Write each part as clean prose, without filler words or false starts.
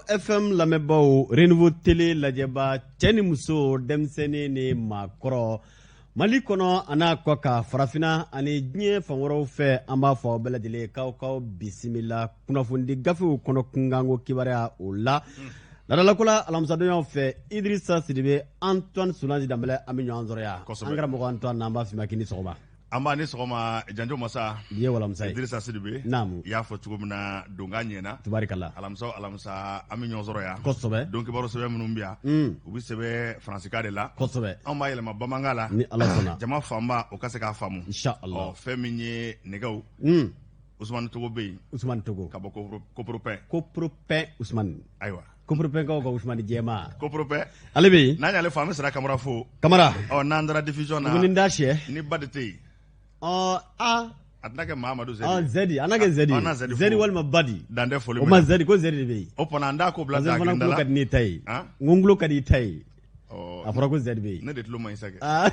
FM lamɛnbaaw, Renouveau Télé lajɛba, cɛ ni muso, denmisɛnnin ni maakɔrɔ, Mali kɔnɔ an'a kɔ kan, farafinna ani diɲɛ fan wɛrɛw fɛ, an b'a fɔ aw bɛɛ lajɛlen k'aw k'aw bisimila kunnafonidi gafew kɔnɔ kunkanko kibaruya o la. Ladalako la, alamisadonyaw fɛ, Idrissa Sidibe, Antoine Solange Danbɛlɛ, an bɛ ɲɔgɔn sɔrɔ yan. An karamɔgɔ Antoine, an b'a f'i ma k'i ni sɔgɔma. An ba ni sɔgɔma, Janjo Masa. Bi ye walamisa ye. Idrissa Sidibe. Naamu. I y'a fɔ cogo min na, donkan ɲɛna. Tubarikala. Alamisa o alamisa, an bɛ ɲɔgɔn sɔrɔ yan. Kosɛbɛ. Don kibaru sɛbɛn minnu bɛ yan, u bɛ sɛbɛn faransikan de la. Kosɛbɛ. Anw b'a yɛlɛma bamanankan la. Ni Ala sɔnna. Jama fanba o ka se k'a faamu. Inshallah. Ɔ, fɛn min ye nɛgɛw. Usumani Togo bɛ yen. Usumani Togo. Ka bɔ Koporopɛ. Koporopɛ Usumani. Ayiwa. Koporopɛkaw ka Usumani jɛma. Koporopɛ. Ale bɛ yen. N'an y'ale fo, an bɛ Sira Kamara fo. Kamara. Ɔ, n'an taara diffusion na. Buguni da sɛ. Ni ba de tɛ yen. Ɔ, a. A tɛna kɛ Mahamadu Zedi. Ɔ, Zedi, a n'a kɛ Zedi. An na Zedi fo. Zedi walima Badi. Dan tɛ foli O min ma na. Zedi, ko Zedi de bɛ yen. O tuma an t'a ko bila Parce que fana dagirinda tulo la. ka di ne ta ye. Han? N ko n tulo ka di i ta ye. Ɔ, A fɔra ko Zedi bɛ yen. Ne de tulo man ɲi sa kɛ. Ah.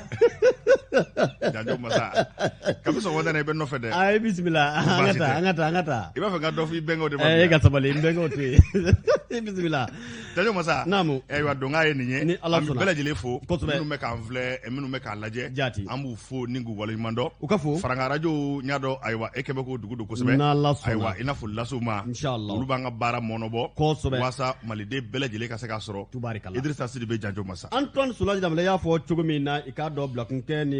Janjo Masa. Kabi sɔgɔmada in na i bɛ nɔfɛ dɛ. Ayi, bisimila. An ka Baasi taa, tɛ. an ka taa, an ka taa. I b'a fɛ ka dɔ fɔ i bɛnkɛw de ma. Eh, e ka sabali, n bɛnkɛw to yen. I bisimila. Janjo Masa. Naamu. Ayiwa, donkan ye nin ye. Ni Ala An bɛ sɔnna. bɛɛ lajɛlen fo. Kosɛbɛ. Minnu bɛ k'an filɛ, minnu bɛ k'an lajɛ. Jaati. An b'u fo ni k'u waleɲuman dɔn. U ka fo. Farankan arajo, n y'a dɔn, ayiwa, e kɛ bɛ k'o dugu don kosɛbɛ. N'Ala sɔnna. Ayiwa, i n'a fɔ lasiw ma. Inshallah. Olu b'an ka baara mɔnɔbɔ. Kosɛbɛ. Walasa maliden bɛɛ lajɛlen ka se k'a sɔrɔ. Tubarikala. Idrissa Sidibe, Janjo Masa. Antoine Solange Danbɛlɛ y'a fɔ cogo min na, i k'a dɔn bilakunkɛ ni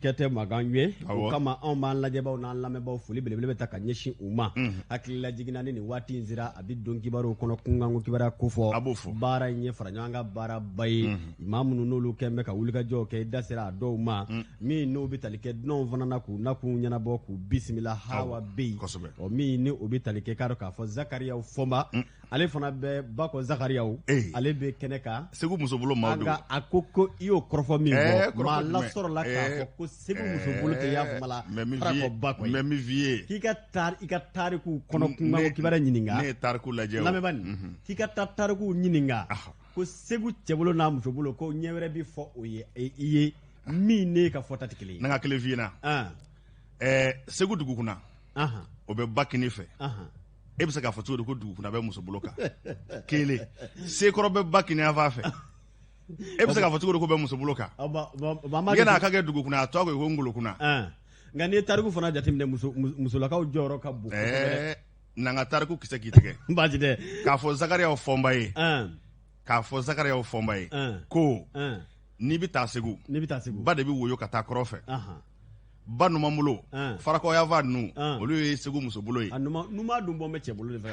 kɛ tɛ mankan ye. O Awɔ. kama anw b'an lajɛbaw n'an lamɛnbaw foli belebele bɛ ta ka ɲɛsin u ma. Hakilila jiginna ni nin waati in sera, a bɛ don kibaruw kɔnɔ kunkanko kibaruya kofɔ. A b'o fɔ. Baara in ye fara ɲɔgɔn kan baaraba ye. Maa minnu n'olu kɛn bɛ ka wulikajɔw kɛ, i da sera a dɔw ma. Min n'o bɛ tali kɛ dunanw fana na, k'u nakun ɲɛnabɔ, k'u bisimila, Hawa bɛ yen. Kosɛbɛ. Ɔ, min ni o bɛ tali kɛ, k'a dɔn k'a fɔ Zakariyaw Fɔnba, ale fana bɛ Bakɔ Zakariyaw, Eh. ale bɛ kɛnɛ kan. Segu musobolo maaw don. Nka a ko ko i y'o kɔrɔfɔ min Eh, fɔ, kɔrɔfɔ maa jumɛn? lasɔrɔla k'a Eh, fɔ ko Segu musobolo tɛ y'a fama la, n bɛ min fara f'i ye, kɔ Bakɔ n ye. bɛ min f'i ye. K'i ka taa i ka tarikuw kɔnɔ kunkanko kibaruya ɲininka. Ne ye tariku lajɛ o. Lamɛnba nin, k'i ka taa tarikuw ɲininka ko Segu cɛbolo n'a musobolo, ko ɲɛ wɛrɛ bɛ fɔ o ye i ye min ne ka fɔta tɛ kelen ye. N'an ka kelen f'i ɲɛna. Ɛɛ, Segu dugukunna. O bɛ ba kini fɛ. E bɛ se k'a fɔ cogo di ko dugukunna bɛ musobolo kan? Kelen. Sekɔrɔ bɛ ba kini yanfan fɛ. E bɛ se k'a fɔ cogo di ko bɛ musobolo kan? Yan'a ka kɛ dugukunna, a tɔgɔ ko ngolokunna. Nka n'i ye tariku fana jateminɛ, musolakaw jɔyɔrɔ ka bon kosɛbɛ. Ɛɛ, n'an ka tariku kisɛ k'i tigɛ. Baasi tɛ. K'a fɔ Zakariyaw Fɔnba ye. K'a fɔ Zakariyaw Fɔnba ye. Ko n'i bɛ taa Segu. N'i bɛ taa Segu. Ba de bɛ woyo ka taa kɔrɔn fɛ. Ba numan bolo, farakɔ yanfan ninnu, olu ye Segu musobolo ye. A numan dun bɔ bɛ cɛbolo de fɛ.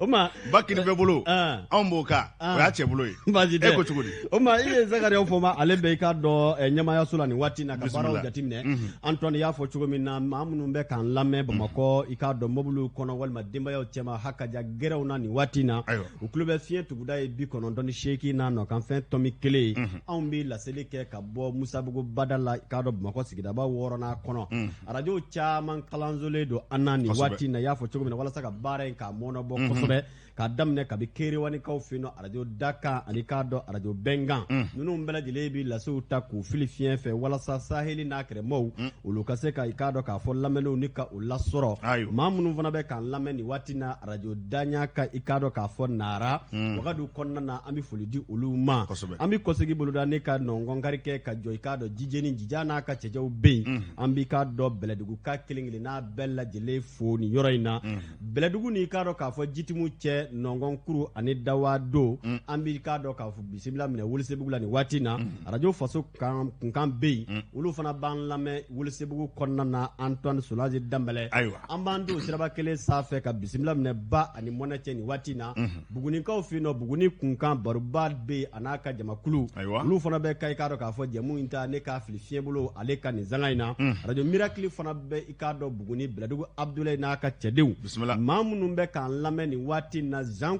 O ma. Ba kinifɛ bolo, anw b'o kan, o y'a cɛbolo ye. Baasi tɛ. E ko cogo di? O ma, i ye Zakariyaw Fɔnba, ale bɛ i k'a dɔn ɲɛmaayaso la nin waati in na ka baaraw Bisimila. jateminɛ. Antoine y'a fɔ cogo min na, maa minnu bɛ k'an lamɛn Bamakɔ, i k'a dɔn mobiliw kɔnɔ walima denbayaw cɛma, hakaja gɛrɛw na nin waati in na. U tulo bɛ fiɲɛ tuguda ye 98 n'a nɔkanfɛn tɔmi kelen ye. Anw bɛ laseli kɛ ka bɔ Musabugu bada la, i k'a dɔn Bamakɔ sigidaba wɔɔrɔnan kɔnɔ. Arajo caman kalansolen don an na nin waati in na, i y'a fɔ cogo min na, walasa ka baara in k'a mɔnɔbɔ kosɛbɛ, k'a daminɛ kabi Kerewanikaw fɛ yen nɔ, arajo Dakan ani k'a dɔn arajo Bɛnkan. Ninnu bɛɛ lajɛlen bɛ lasew ta k'u fili fiɲɛ fɛ walasa saheli n'a kɛrɛmaw olu ka se ka i k'a dɔn k'a fɔ lamɛnniw ni ka u lasɔrɔ. Maa minnu fana bɛ k'an lamɛn nin waati in na arajo Daɲa ka i k'a dɔn k'a fɔ Nara wagadu kɔnɔna na, an bɛ foli di olu ma. An bɛ kɔsegi boloda ne ka nɔngɔnkari kɛ ka jɔ i k'a dɔn jijeni jija n'a ka cɛcɛw bɛ yen. An b'i k'a dɔn Bɛlɛdugu ka kelen kelen n'a bɛɛ lajɛlen fo nin yɔrɔ in na. Bɛlɛdugu ni i k'a dɔn k'a fɔ Jitimu cɛ, nɔngɔnkuru ani Dawado, an b'i k'a dɔn k'a fɔ bisimila minɛ Welesebugu la nin waati in na. Arajo Faso kan kunkan bɛ yen, olu fana b'an lamɛn Welesebugu kɔnɔna na. Antoine Solange Danbɛlɛ, an b'an don siraba kelen sanfɛ ka bisimila minɛ ba ani mɔnɛ cɛ nin waati in na. Bugunikaw fɛ yen nɔ, Buguni kunkan baroba bɛ yen, a n'a ka jamakulu, olu fana bɛ ka i k'a dɔn k'a fɔ jɛmu in ta ne k'a fili fiɲɛ bolo ale ka nin zanga in na. Arajo Miracle fana bɛ i k'a dɔn Buguni, Bɛlɛdugu Abdoulaye n'a ka cɛdenw. Maa minnu bɛ k'an lamɛn nin waati in na Jean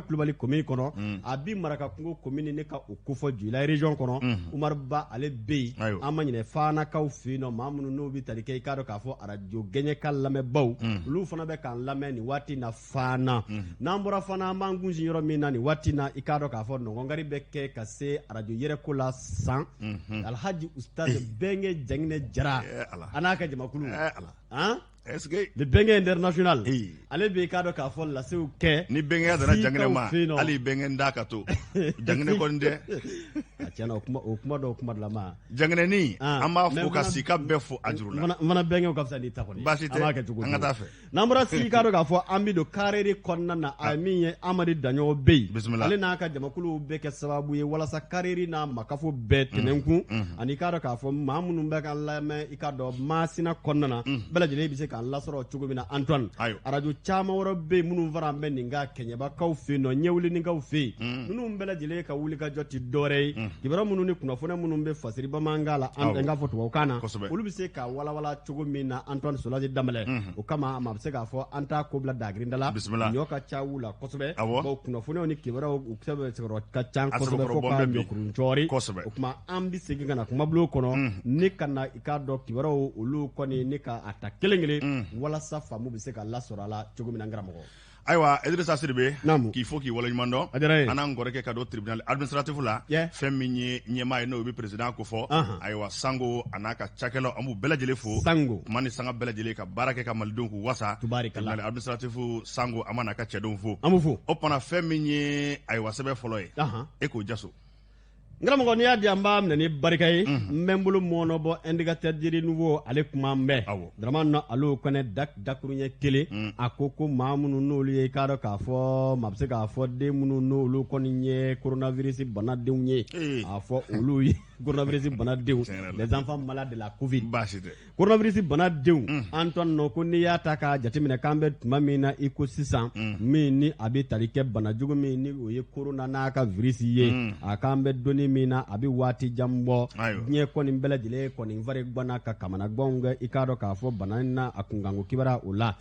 Kulubali commune kɔnɔ, a bi Marakakungo commune ne ka o kofɔ Jula région kɔnɔ, Umaru Ba ale bɛ yen. An ma ɲinɛ Fanakaw fɛ yen nɔ, maa minnu n'u bɛ tali kɛ i k'a dɔn k'a fɔ arajo Gɛɲɛka lamɛnbaw, olu fana bɛ k'an lamɛn nin waati in na Fana. N'an bɔra Fana, an b'an kunsin yɔrɔ min na nin waati in na, i k'a dɔn k'a fɔ nɔgɔnkari bɛ kɛ ka se arajo Yɛrɛko la san, Alhaji Ustaz Bɛnkɛ Janginɛ Jara a n'a ka jamakulu. Est-ce que le bɛnkɛ international ale bɛ i k'a dɔn k'a fɔ lasew kɛ ni bɛnkɛya dana janginɛ ma hali bɛnkɛ da ka to janginɛ kɔni tɛ a tiɲɛna o kuma dɔw kuma dilama janginɛni an b'a fo ka sika bɛɛ fo a juru la n fana bɛnkɛw ka fisa n'i ta kɔni baasi tɛ an ka taa fɛ n'an bɔra si k'a dɔn k'a fɔ an bɛ don kareri kɔnɔna na a min ye amadu daɲɔgɔ bɛ yen bisimila ale n'a ka jamakulu bɛ kɛ sababu ye walasa kareri n'a makafo bɛɛ tɛnɛnkun ani k'a dɔn k'a fɔ maa minnu bɛ k'an lamɛn i k'a dɔn masina kɔnɔna na bɛɛ lajɛlen bɛ se k'an lasɔrɔ cogo min na Antoine arajo caman wɛrɛ bɛ yen minnu fana bɛ nin ka kɛɲɛbakaw fɛ yen nɔ ɲɛwulenikaw fɛ yen ninnu bɛɛ lajɛlen ka wulikajɔ tɛ dɔwɛrɛ ye kibaruya minnu ni kunnafoniya minnu bɛ fasiri bamanankan la an k'a fɔ tubabukan na olu bɛ se ka walawala cogo min na Antoine Solaji Danbɛlɛ o kama maa bɛ se k'a fɔ an t'a ko bila dagirinda la ɲɔ ka ca u la kosɛbɛ bawo kunnafoniyaw ni kibaruyaw u sɛbɛkɔrɔ ka ca kosɛbɛ fo ka ɲɔkurun cɔri o tuma an bɛ segin ka na kumabulon kɔnɔ ni ka na i k'a dɔn kibaruyaw olu kɔni ni ka a ta kelen kelen walasa faamu bɛ se ka lasɔrɔ a la cogo min na n karamɔgɔ Ayiwa Idrissa Sidibe k'i fo k'i waleɲuman dɔn an n'an kɔrɔkɛ ka don tribunal administratif la fɛn min ye ɲɛmaa ye n'o bɛ président ko fɔ ayiwa Sango a n'a ka cakɛlaw an b'u bɛɛ lajɛlen fo Sango tuma ni sanga bɛɛ lajɛlen ka baara kɛ ka malidenw k'u wasa tribunal administratif Sango an b'a n'a ka cɛdenw fo an b'u fo o tuma fɛn min ye ayiwa sɛbɛn fɔlɔ ye e k'o jaso N karamɔgɔ n'i y'a di an b'a minɛ ni barika ye n bɛ n bolo mɔɔnɔbɔ indicateur du renouveau ale kuma n bɛɛ Dramane na ale kɔnɛ dakuruɲɛ kelen a ko ko maa minnu n'olu ye i k'a dɔn k'a fɔ maa bɛ se k'a fɔ den minnu n'olu kɔni ye coronavirus banadenw ye a fɔ olu ye coronavirus banadenw les enfants malades de la Covid baasi tɛ coronavirus banadenw Antoine nɔ ko n'i y'a ta k'a jateminɛ k'an bɛ tuma min na i ko sisan min ni a bɛ tali kɛ banajugu min ni o ye corona n'a ka virus ye a k'an bɛ donni min na a bɛ waati jan bɔ diɲɛ kɔni bɛɛ lajɛlen kɔni fari ganna ka kamanaganw kɛ i k'a dɔn k'a fɔ bana in na a kunkanko kibaruya o la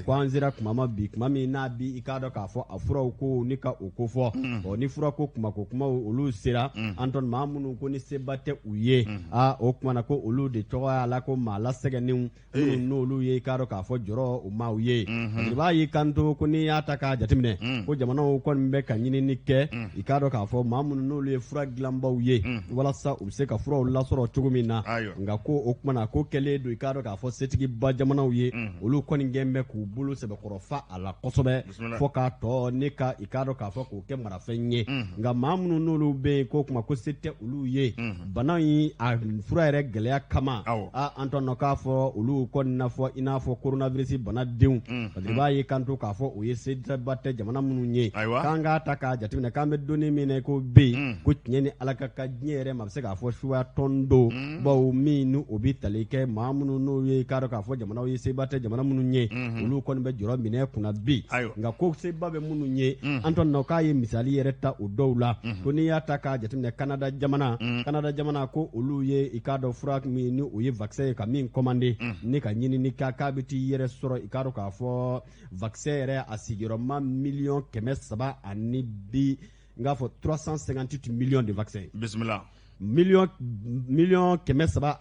ko an sera kuma ma bi kuma min n'a bi i k'a dɔn k'a fɔ a furaw ko ni ka o ko fɔ ɔ ni fura ko kumako kumaw olu sera Antoine maa minnu ko ni seba tɛ u ye aa o tuma na ko olu de tɔgɔ y'a la ko maa lasɛgɛnnenw minnu n'olu ye i k'a dɔn k'a fɔ jɔrɔ o maaw ye b'a y'i kanto ko n'i y'a ta k'a jateminɛ ko jamanaw kɔni bɛ ka ɲinini kɛ i k'a dɔn k'a fɔ maa minnu n'olu ye fura dilanbaw ye walasa u bɛ se ka furaw lasɔrɔ cogo min na nka ko o tuma na ko kɛlen don i k'a dɔn k'a fɔ setigiba jamanaw ye olu kɔni kɛlen bɛ k'u bolo sɛbɛkɔrɔ fa a la kosɛbɛ fo k'a tɔ ne ka i k'a dɔn k'a fɔ k'o kɛ marafɛn ye nka maa minnu n'olu bɛ yen k'o kuma ko se tɛ olu ye bana in a fura yɛrɛ gɛlɛya kama aa Antoine k'a fɔ olu kɔni n'a fɔ i n'a fɔ coronavirus banadenw parce que i b'a ye kanto k'a fɔ o ye seba tɛ jamana minnu ye k'an k'a ta k'a jateminɛ k'an bɛ donni min na ko bɛ yen ko tiɲɛ ni ala ka kan diɲɛ yɛrɛ ma bɛ se k'a fɔ suya tɔn don bawo min ni o bɛ tali kɛ maa minnu n'o ye k'a dɔn k'a fɔ jamanaw ye seba tɛ jamana minnu ye olu kɔni bɛ jɔrɔ minɛ kunna bi nka ko seba bɛ minnu ye Antoine nɔ k'a ye misali yɛrɛ ta o dɔw la ko n'i y'a ta k'a jateminɛ Canada jamana Canada jamana ko olu ye i k'a dɔn fura min ni o ye vaccin ye ka min commandé ni ka ɲinini k'a k'a bɛ t'i yɛrɛ sɔrɔ i k'a dɔn k'a fɔ vaccin yɛrɛ a sigiyɔrɔma miliyɔn 300 ani bi n k'a fɔ 358 millions de vaccins. Bisimila. Miliyɔn 370,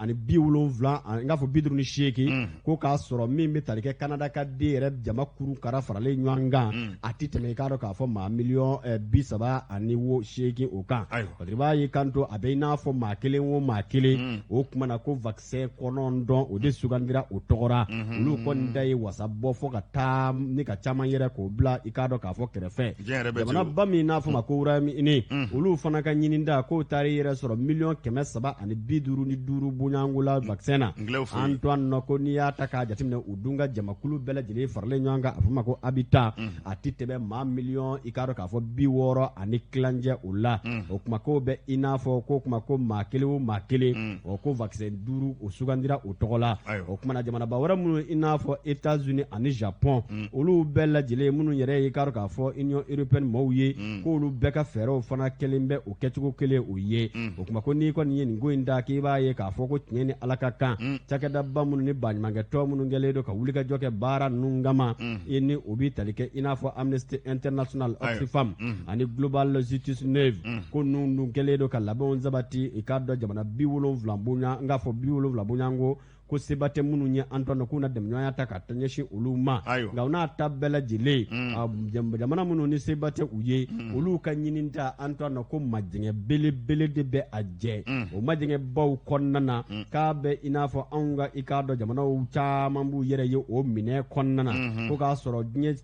n k'a fɔ 58, ko k'a sɔrɔ min bɛ tali kɛ Canada ka den yɛrɛ jama kuru kara faralen ɲɔgɔn kan, a tɛ tɛmɛ i k'a dɔn k'a fɔ maa miliyɔn 38 o kan. Parce que i b'a ye kanto a bɛ i n'a fɔ maa kelen o maa kelen, o tuma na ko vaccin 9 o de sugandira o tɔgɔra. Olu kɔni da ye wasa bɔ fo ka taa ni ka caman yɛrɛ k'o bila i k'a dɔn k'a fɔ kɛrɛfɛ. Jamanaba min n'a fɔ ma ko Royaume-Uni, olu fana ka ɲinida k'o taara i yɛrɛ sɔrɔ miliyɔn 355 bonyanko la vaccin na. Antoine nɔ ko n'i y'a ta k'a jateminɛ u dun ka jamakulu bɛɛ lajɛlen faralen ɲɔgɔn kan, a fɔ ma ko habitant, a tɛ tɛmɛ maa miliyɔn i k'a dɔn k'a fɔ 60 1/4 o la. O kuma k'o bɛ i n'a fɔ ko kuma ko maa kelen o maa kelen, o ko vaccin 5 o sugandira o tɔgɔ la. O kuma na jamanaba wɛrɛ minnu i n'a fɔ États-Unis ani Japon, olu bɛɛ lajɛlen minnu yɛrɛ ye i k'a dɔn k'a fɔ Union européenne maaw ye, k'olu bɛɛ ka fɛɛrɛw fana kɛlen bɛ o kɛcogo kelen o ye. O kuma ko n'i kɔni ye nin ko in da k'i b'a ye k'a fɔ ko tiɲɛ ni Ala ka kan, cakɛdaba minnu ni baɲumankɛtɔn minnu kɛlen don ka wulikajɔ kɛ baara ninnu kama, i ni o bɛ tali kɛ i n'a fɔ Amnesty International, Oxfam ani Global Justice Now, ko ninnu dun kɛlen don ka labɛnw sabati i k'a dɔn jamana 70 bonya, n k'a fɔ 70 bonyanko. Ko seba tɛ minnu ye, Antoine, k'u na dɛmɛɲɔgɔnya ta ka ɲɛsin olu ma. Nka u n'a ta bɛɛ lajɛlen, jamana minnu ni seba tɛ u ye, olu ka ɲini ta, Antoine, ko majɛngɛ belebele de bɛ a jɛ. O majɛngɛbaw kɔnɔna na, k'a bɛ i n'a fɔ anw ka, i k'a dɔn, jamanaw caman b'u yɛrɛ ye o minɛ kɔnɔna na, ko k'a sɔrɔ diɲɛ,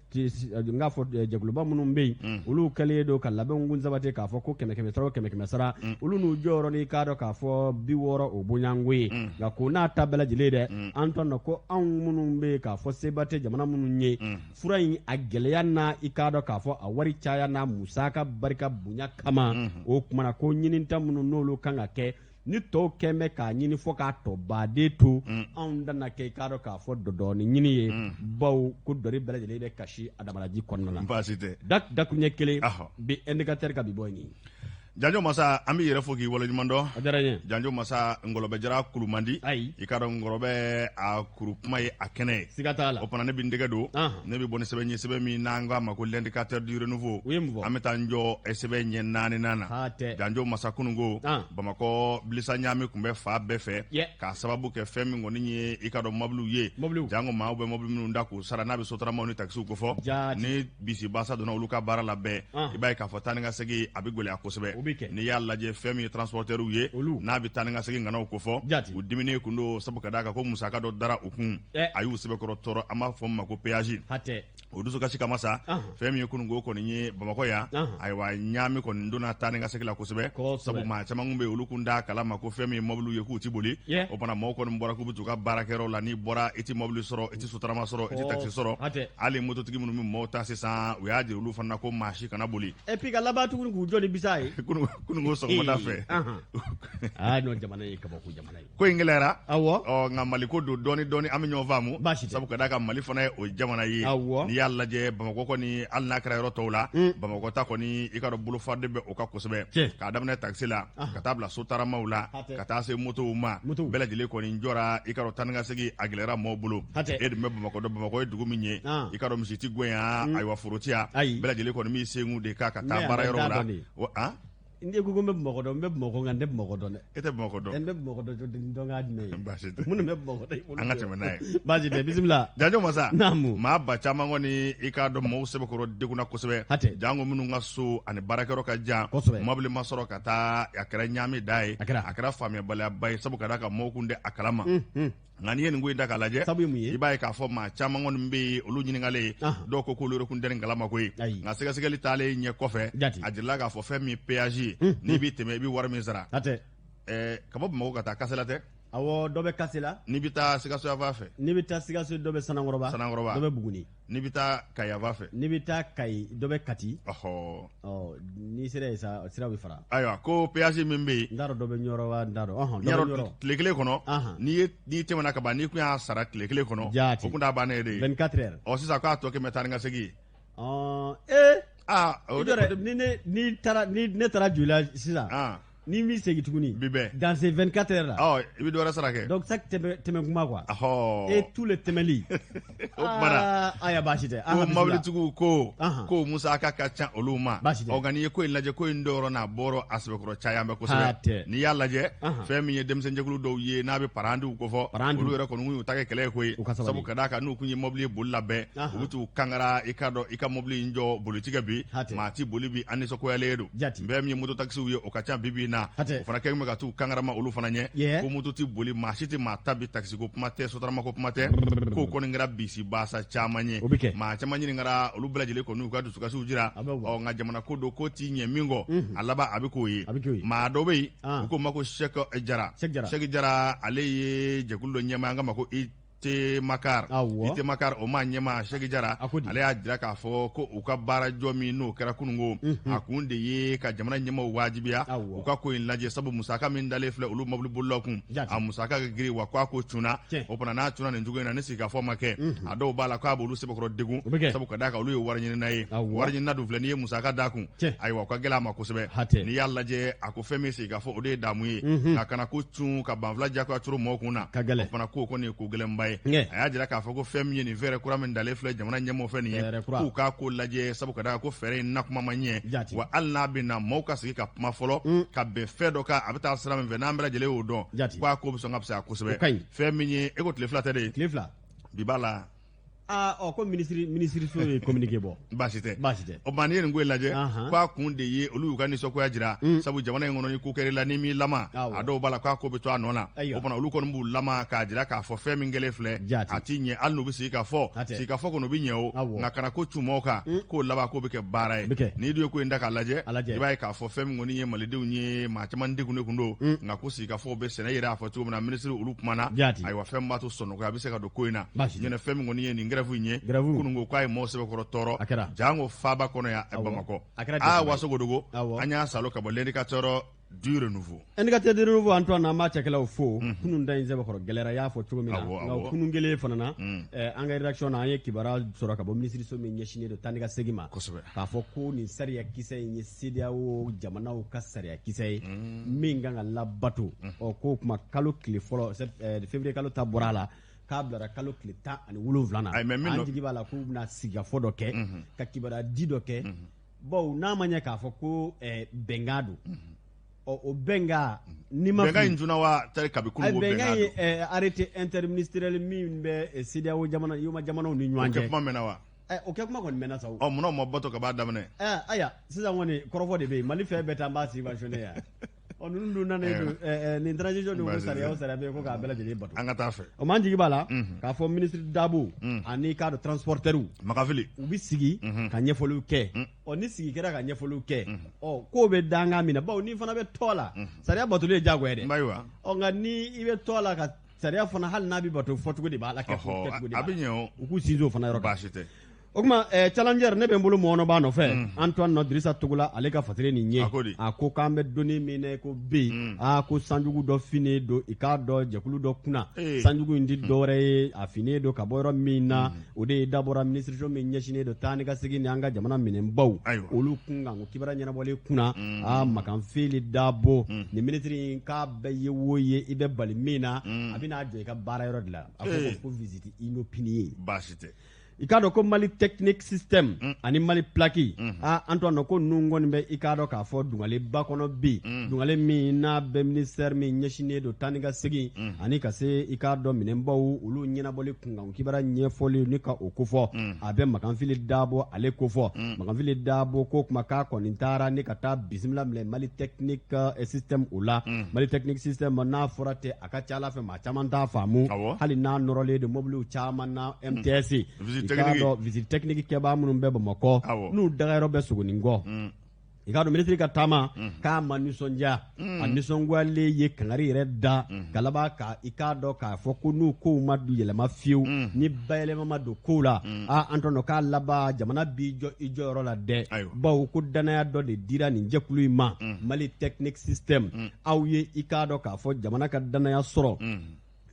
n k'a fɔ jɛkuluba minnu bɛ yen, olu kɛlen don ka labɛnw kun sabati k'a fɔ ko kɛmɛ kɛmɛ sara o kɛmɛ kɛmɛ sara, olu n'u jɔyɔrɔ ni k'a dɔn k'a fɔ 60 o bonyanko ye. Nka ko n'a ta bɛɛ lajɛlen dɛ, Antoine, ko anw minnu bɛ yen k'a fɔ seba tɛ jamana minnu ye, fura in a gɛlɛya n'a, i k'a dɔn k'a fɔ a wari caya n'a musaka barika bonya kama, o tuma na ko ɲinita minnu n'olu kan ka kɛ ni tɔw kɛn bɛ k'a ɲini fɔ k'a tɔ baden to, anw tɛna kɛ, i k'a dɔn k'a fɔ dɔdɔɔni ɲini ye, bawo ko dɔri bɛɛ lajɛlen bɛ kasi a damanaji kɔnɔna na. Baasi tɛ. Dakuruɲɛ kelen bi Indicateur ka bi bɔ nin. Janjo Masa, an b'i yɛrɛ fo k'i waleɲuman dɔn. A diyara n ye. Janjo Masa, ngɔlɔbɛ jara kuru man di. Ayi. I k'a dɔn ngɔlɔbɛ a kuru kuma ye a kɛnɛ ye. Siga t'a la. O fana ne bɛ n tɛgɛ don. Ne bɛ bɔ ni sɛbɛn ye, sɛbɛn min n'an k'a ma ko L'Indicateur du Renouveau. U ye mun fɔ? An bɛ taa n jɔ sɛbɛn ɲɛ naaninan na. Hatɛ. Janjo Masa, kununko, Bamakɔ bilisa ɲaami tun bɛ fan bɛɛ fɛ. K'a sababu kɛ fɛn min kɔni ye, i k'a dɔn, mobiliw ye. Mobiliw. Jango maaw bɛ mobili minnu da k'u sara n'a bɛ sotaramaw ni takisiw kofɔ. Jaati. Ni bisi basa donna olu ka baara la bɛɛ, i b'a ye k'a fɔ taa ni ka segin a bɛ gɛlɛya kosɛbɛ. O bɛ kɛ. N'i y'a lajɛ, fɛn min ye transporteurs ye, olu n'a bɛ taa ni ka segin ŋanaw kofɔ, Jaati. u diminen kun don, sabu ka d'a kan ko musaka dɔ dara u kun, a y'u sɛbɛkɔrɔ tɔɔrɔ, an b'a fɔ min ma ko péage. Hatɛ. O dusukasi kama sa, fɛn min ye kununko kɔni ye Bamakɔ yan, ayiwa, ɲaami kɔni donna taa ni ka segin la kosɛbɛ, sabu maa caman kun bɛ yen, olu kun t'a kalama ko fɛn min ye mɔbiliw ye k'u ti boli. O fana maaw kɔni bɔra k'u bɛ t'u ka baarakɛyɔrɔ la, n'i bɔra i ti mɔbili sɔrɔ, i ti sotarama sɔrɔ, i ti takisi sɔrɔ. Hali mototigi minnu bɛ maaw ta sisan, u y'a jira olu fana ko maa si kana boli. Et puis ka laban tuguni k'u jɔ ni bisa ye. Kununko sɔgɔmada fɛ. Aa non, jamana ye kabako jamana ye. Ko in gɛlɛyara. Awɔ. Ɔ, nka Mali ko don, dɔɔni dɔɔni an bɛ ɲɔgɔn faamu. Baasi tɛ. Sabu ka d'a kan Mali fana ye o jamana ye. Awɔ. N'i y'a lajɛ, Bamakɔ kɔni, hali n'a kɛra yɔrɔ tɔw la, Bamakɔ ta kɔni, i ka dɔn, bolofaden bɛ o kan kosɛbɛ. K'a daminɛ takisi la, ka taa bila sotaramaw la, ka taa se motow ma. Motow. Bɛɛ lajɛlen kɔni jɔra, i ka dɔn, taa ni ka segin a gɛlɛyara maaw bolo. Hatɛ. E dun bɛ Bamakɔ dɔn, Bamakɔ ye dugu min ye. I ka dɔn, misi ti gɛn yan, ayiwa, foro ti yan. Ayi. Bɛɛ lajɛlen kɔni b'i sen de kan ka taa Mais baara a bɛ yɔrɔw da la. dɔn de. Wa, han? N'i ko ko n bɛ Bamakɔ dɔn, n bɛ Bamakɔ, nka n tɛ Bamakɔ dɔn dɛ. E tɛ Bamakɔ dɔn. N bɛ Bamakɔ dɔn cogo di, dɔn k'a jumɛn ye? Baasi tɛ. Minnu bɛ Bamakɔ dɔn, i b'olu An ka dɔn. tɛmɛ n'a ye. Baasi tɛ, bisimila. Janjo Masa. Naamu. Maa ba caman kɔni, i k'a dɔn, maaw sɛbɛkɔrɔ degunna kosɛbɛ. Hatɛ. Jango minnu ka so ani baarakɛyɔrɔ ka jan. Kosɛbɛ. Mobili ma sɔrɔ ka taa, a kɛra ɲaami da ye. A kɛra. A kɛra faamuyabaliyaba ye, sabu ka d'a kan maaw kun tɛ a kalama. Nka n'i ye nin ko in ta k'a lajɛ, Sabu ye mun ye? i b'a ye k'a fɔ maa caman kɔni bɛ yen, olu ɲininkalen, dɔw ko k'olu yɛrɛ kun tɛ nin kalama koyi. Ayi. Nka sɛgɛsɛgɛli taalen ɲɛ kɔfɛ, Jati. a jirala k'a fɔ fɛn min péage ye, n'i b'i tɛmɛ, i bɛ wari min sara. Hatɛ. Ka bɔ Bamakɔ ka taa Kasela tɛ? Awɔ, dɔ bɛ Kasela. N'i bɛ taa Sikaso yanfan fɛ. N'i bɛ taa Sikaso, dɔ bɛ Sanankɔrɔba. Sanankɔrɔba. Dɔ bɛ Buguni. N'i bɛ taa Kayi yanfan fɛ. N'i bɛ taa Kayi, dɔ bɛ Kati. Ɔhɔ. Ɔ, n'i sera yen sa, sira bɛ fara. Ayiwa, ko péage min bɛ yen. N t'a dɔn dɔ bɛ Ɲɔrɔ wa, n t'a dɔn. Ɔhɔn, dɔ bɛ Ɲɔrɔ Ɲɔrɔ. tile kelen kɔnɔ, n'i tɛmɛna ka ban, n'i kun y'a sara tile kelen kɔnɔ, Jaati. o kun t'a bannen ye de. 24 heures. Ɔ, sisan k'a tɔ kɛ mɛ taa ni ka segin ye. Ɔ, ee. Aa, o I jɔ dɛ, ni ne n'i taara, ni ne taara Joyila sisan. Ni n b'i segin tuguni. Bi bɛn. Dans ces 24 heures là. Ɔ, i bɛ dɔ wɛrɛ sara kɛ. Donc chaque tɛmɛ tɛmɛ kuma quoi. Ɔhɔ. Et tous les tɛmɛli. O tuma na. Aa, aya baasi tɛ. Ko mobilitigiw ko musaka ka ca olu ma. Baasi tɛ. Ɔ, nka n'i ye ko in lajɛ, ko in dɔyɔrɔ n'a bɔrɔ a sɛbɛkɔrɔ caya bɛ kosɛbɛ. Hatɛ. N'i y'a lajɛ, fɛn min ye denmisɛnjɛkulu dɔw ye n'a bɛ parandiw kofɔ, Parandiw. olu yɛrɛ kɔni y'u ta kɛ kɛlɛ ye koyi. U ka sabali. Sabu ka d'a kan n'u kun ye mobili ye boli la bɛɛ, u bɛ t'u kangara, i ka dɔn, i ka mobili in jɔ bolitigɛ bi, Hatɛ. maa ti boli bi, an nisɔngoyalen don. Jati. Fɛn min ye moto takisiw ye, o ka ca bi bi in na. Hatɛ. O fana kɛlen bɛ ka t'u kangarama olu fana ɲɛ. Ko moto ti boli, maa si tɛ maa ta bi, takisi ko kuma tɛ, sotarama ko kuma tɛ. K'o kɔni kɛra bisi basa caman ye. O bɛ kɛ. Maa caman ɲininkara, olu bɛɛ lajɛlen kɔni y'u ka dusukasiw jira. A bɛ bɔ. Ɔ, nka jamana ko don, ko t'i ɲɛ min kɔ, a laban a bɛ k'o ye. A bɛ k'o ye. Maa dɔ bɛ yen, u k'o ma ko Sɛki Jara. Sɛki Jara. Sɛki Jara, ale ye jɛkulu dɔ ɲɛmaa, an k'a ma ko Itemakar. Awɔ. Itemakar, o maa ɲɛmaa Sɛki Jara, A ko di? ale y'a jira k'a fɔ ko u ka baarajɔ min n'o kɛra kununko, a kun de ye ka jamana ɲɛmaaw wajibiya Awɔ. u ka ko in lajɛ, sabu musaka min dalen filɛ olu mobilibolilaw kun, Jati. a musaka ka girin, wa k'a ko cunna. Tiɲɛ. O fana n'a cunna nin cogo in na, ni sigikafɔ ma kɛ, a dɔw b'a la k'a b'olu sɛbɛkɔrɔ degun, O bɛ kɛ. sabu ka d'a kan olu ye wari ɲinina ye. Awɔ. Wari ɲinina dun filɛ, n'i ye musaka d'a kun, Tiɲɛ. ayiwa, o ka gɛlɛn a ma kosɛbɛ. Hatɛ. N'i y'a lajɛ, a ko fɛn min sigikafɔ, o de ye damu ye, nka kana ko cun ka banfula jagoya coro mɔgɔw kun na, Ka gɛlɛn. o fana k'o kɔni ye ko gɛlɛnba ye. ye. A y'a jira k'a fɔ ko fɛn min ye nin fɛɛrɛ kura min dalen filɛ jamana ɲɛmɔgɔ fɛ nin ye, k'u k'a ko lajɛ, sabu ka d'a kan ko fɛɛrɛ in nakuma ma ɲɛ, wa hali n'a bɛ na, maaw ka sigi ka kuma fɔlɔ ka bɛn fɛn dɔ kan, a bɛ taa sira min fɛ, n'an bɛɛ lajɛlen y'o dɔn, k'a ko bɛ sɔn ka fisaya kosɛbɛ. Fɛn min ye e ko tile 2 tɛ de, tile 2 bi b'a la. Aa, ɔ, ko minisiriso ye communiqué bɔ. Baasi tɛ. Baasi tɛ. O tuma, n'i ye nin ko in lajɛ, k'a kun de ye olu y'u ka nisɔngoya jira, sabu jamana in kɔnɔ, ni ko kɛra i la, n'i m'i lama, a dɔw b'a la k'a ko bɛ to a nɔ na. O tuma, olu kɔni b'u lama k'a jira k'a fɔ fɛn min kɛlen filɛ, a ti ɲɛ. Hali n'u bɛ sigi ka fɔ, sigi ka fɔ kɔni, o bɛ ɲɛ o, nka kana ko cun maaw kan, k'o laban k'o bɛ kɛ baara ye. N'i dun ye ko in ta k'a lajɛ, i b'a ye k'a fɔ fɛn min kɔni ye malidenw ye, maa caman degunnen kun don, nka ko sigi ka fɔ bɛ sɛnɛ yɛrɛ y'a fɔ cogo min na, minisiri olu kumana. Ayiwa, fɛn b'a to sɔnɔgɔya bɛ se ka don ko in na. Ɲinɛ fɛn min kɔni ye nin grève in ye, kunun ko k'a ye maaw sɛbɛkɔrɔ tɔɔrɔ, jango faaba kɔnɔ yan Bamakɔ. Aa, Wasogodogo, an y'a salo ka bɔ L'Indicateur du Renouveau. Indicateur du Renouveau, Antoine, an b'a cɛkɛlaw fo. Kunun da in sɛbɛkɔrɔ gɛlɛyara, i y'a fɔ cogo min na, nka kunun kelen fana na, an ka rédaction na, an ye kibaruya sɔrɔ ka bɔ minisiriso min ɲɛsinnen don taa ni ka segin ma, k'a fɔ ko nin sariya kisɛ in ye CEDEAO jamanaw ka sariya kisɛ ye min kan ka labato. Ɔ, k'o kuma kalo tile fɔlɔ février kalo ta bɔra a la, k'a bilara kalo tile 17 na. An jigi b'a la k'u bɛna sigikafɔ dɔ kɛ, ka kibaruya di dɔ kɛ, bawo n'a ma ɲɛ k'a fɔ ko bɛnkan don, ɔ, o bɛnkan ni ma bɛnkan in tunna wa tari kabi kunun ko bɛnkan don. Ye arrêté interministériel min bɛ CEDEAO jamana, UEMOA jamanaw ni ɲɔgɔn cɛ. O kɛ kuma mɛnna wa? O kɛ kuma kɔni mɛnna sa o. Ɔ, munna o ma bato ka b'a daminɛ? Ayiwa, sisan kɔni kɔrɔfɔ de bɛ yen. Mali fɛn bɛɛ ta, an b'a subventionné yan. Ɔ, ninnu dun nana don nin transition dun, ko sariya o sariya bɛ yen ko k'a bɛɛ lajɛlen bato. An ka taa fɛ. O m'an jigi b'a la k'a fɔ ministre Dabo ani k'a dɔn transporteur Magafili, u bɛ sigi ka ɲɛfɔliw kɛ. Ɔ, ni sigi kɛra ka ɲɛfɔliw kɛ, ɔ, k'o bɛ dankan min na, bawo n'i fana bɛ tɔ la, sariya batoli ye diyagoya dɛ. Ɔ, nka ni i bɛ tɔ la ka sariya fana, hali n'a bɛ bato, fɔcogo de b'a la, kɛcogo de b'a la. A bɛ ɲɛ o. U k'u sinsin o fana yɔrɔ kan. Baasi tɛ. O tuma, Challenger, ne bɛ n bolo mɔnɔba nɔfɛ, Antoine nɔ Dirisa Togola, ale ka fasiri nin ye. A ko k'an bɛ donni min na ko bi, aa, ko sanjugu dɔ finnen don, i k'a dɔn jɛkulu dɔ kunna. Sanjugu in tɛ dɔwɛrɛ ye, a finnen don ka bɔ yɔrɔ min na, o de ye dabɔra minisiriso min ɲɛsinnen don taa ni ka segin ni an ka jamana minɛnbaw olu kun kan, ko kibaruya ɲɛnabɔlen kunna. Aa, Makanfili Dabo, nin minisiri in k'a bɛɛ ye wo ye, i bɛ bali min na, a bɛna jɔ i ka baara yɔrɔ de la. A ko visite inopinée. Baasi tɛ. I k'a dɔn ko Mali Technique System ani Mali Plaque, a Antoine, ko ninnu kɔni bɛ, i k'a dɔn k'a fɔ dungaleba kɔnɔ bi, dungale min n'a bɛ ministère min ɲɛsinnen don taa ni ka segin ani ka se, i k'a dɔn minɛnbaw olu ɲɛnabɔli kunkan kibaruya ɲɛfɔli ni ka o kofɔ, a bɛ Makanfili Dabo ale kofɔ. Makanfili Dabo ko kuma k'a kɔni taara ni ka taa bisimila minɛ Mali Technique System o la. Mali Technique System, n'a fɔra ten, a ka ca ala fɛ maa caman t'a faamu, hali n'a nɔrɔlen don mobiliw caman na, MTS. I k'a dɔn visite technique kɛbaa minnu bɛ Bamakɔ, n'u dagayɔrɔ bɛ Sogonikɔ, i k'a dɔn minisiri ka taama k'a ma nisɔndiya. A nisɔngoyalen ye kangari yɛrɛ da ka laban ka, i k'a dɔn k'a fɔ ko n'u kow ma yɛlɛma fiyewu, ni bayɛlɛma ma don kow la, a Antoine, k'a laban jamana b'i jɔ i jɔyɔrɔ la dɛ, bawo ko danaya dɔ de dira nin jɛkulu in ma, Mali Technique System. Aw ye, i k'a dɔn k'a fɔ jamana ka danaya sɔrɔ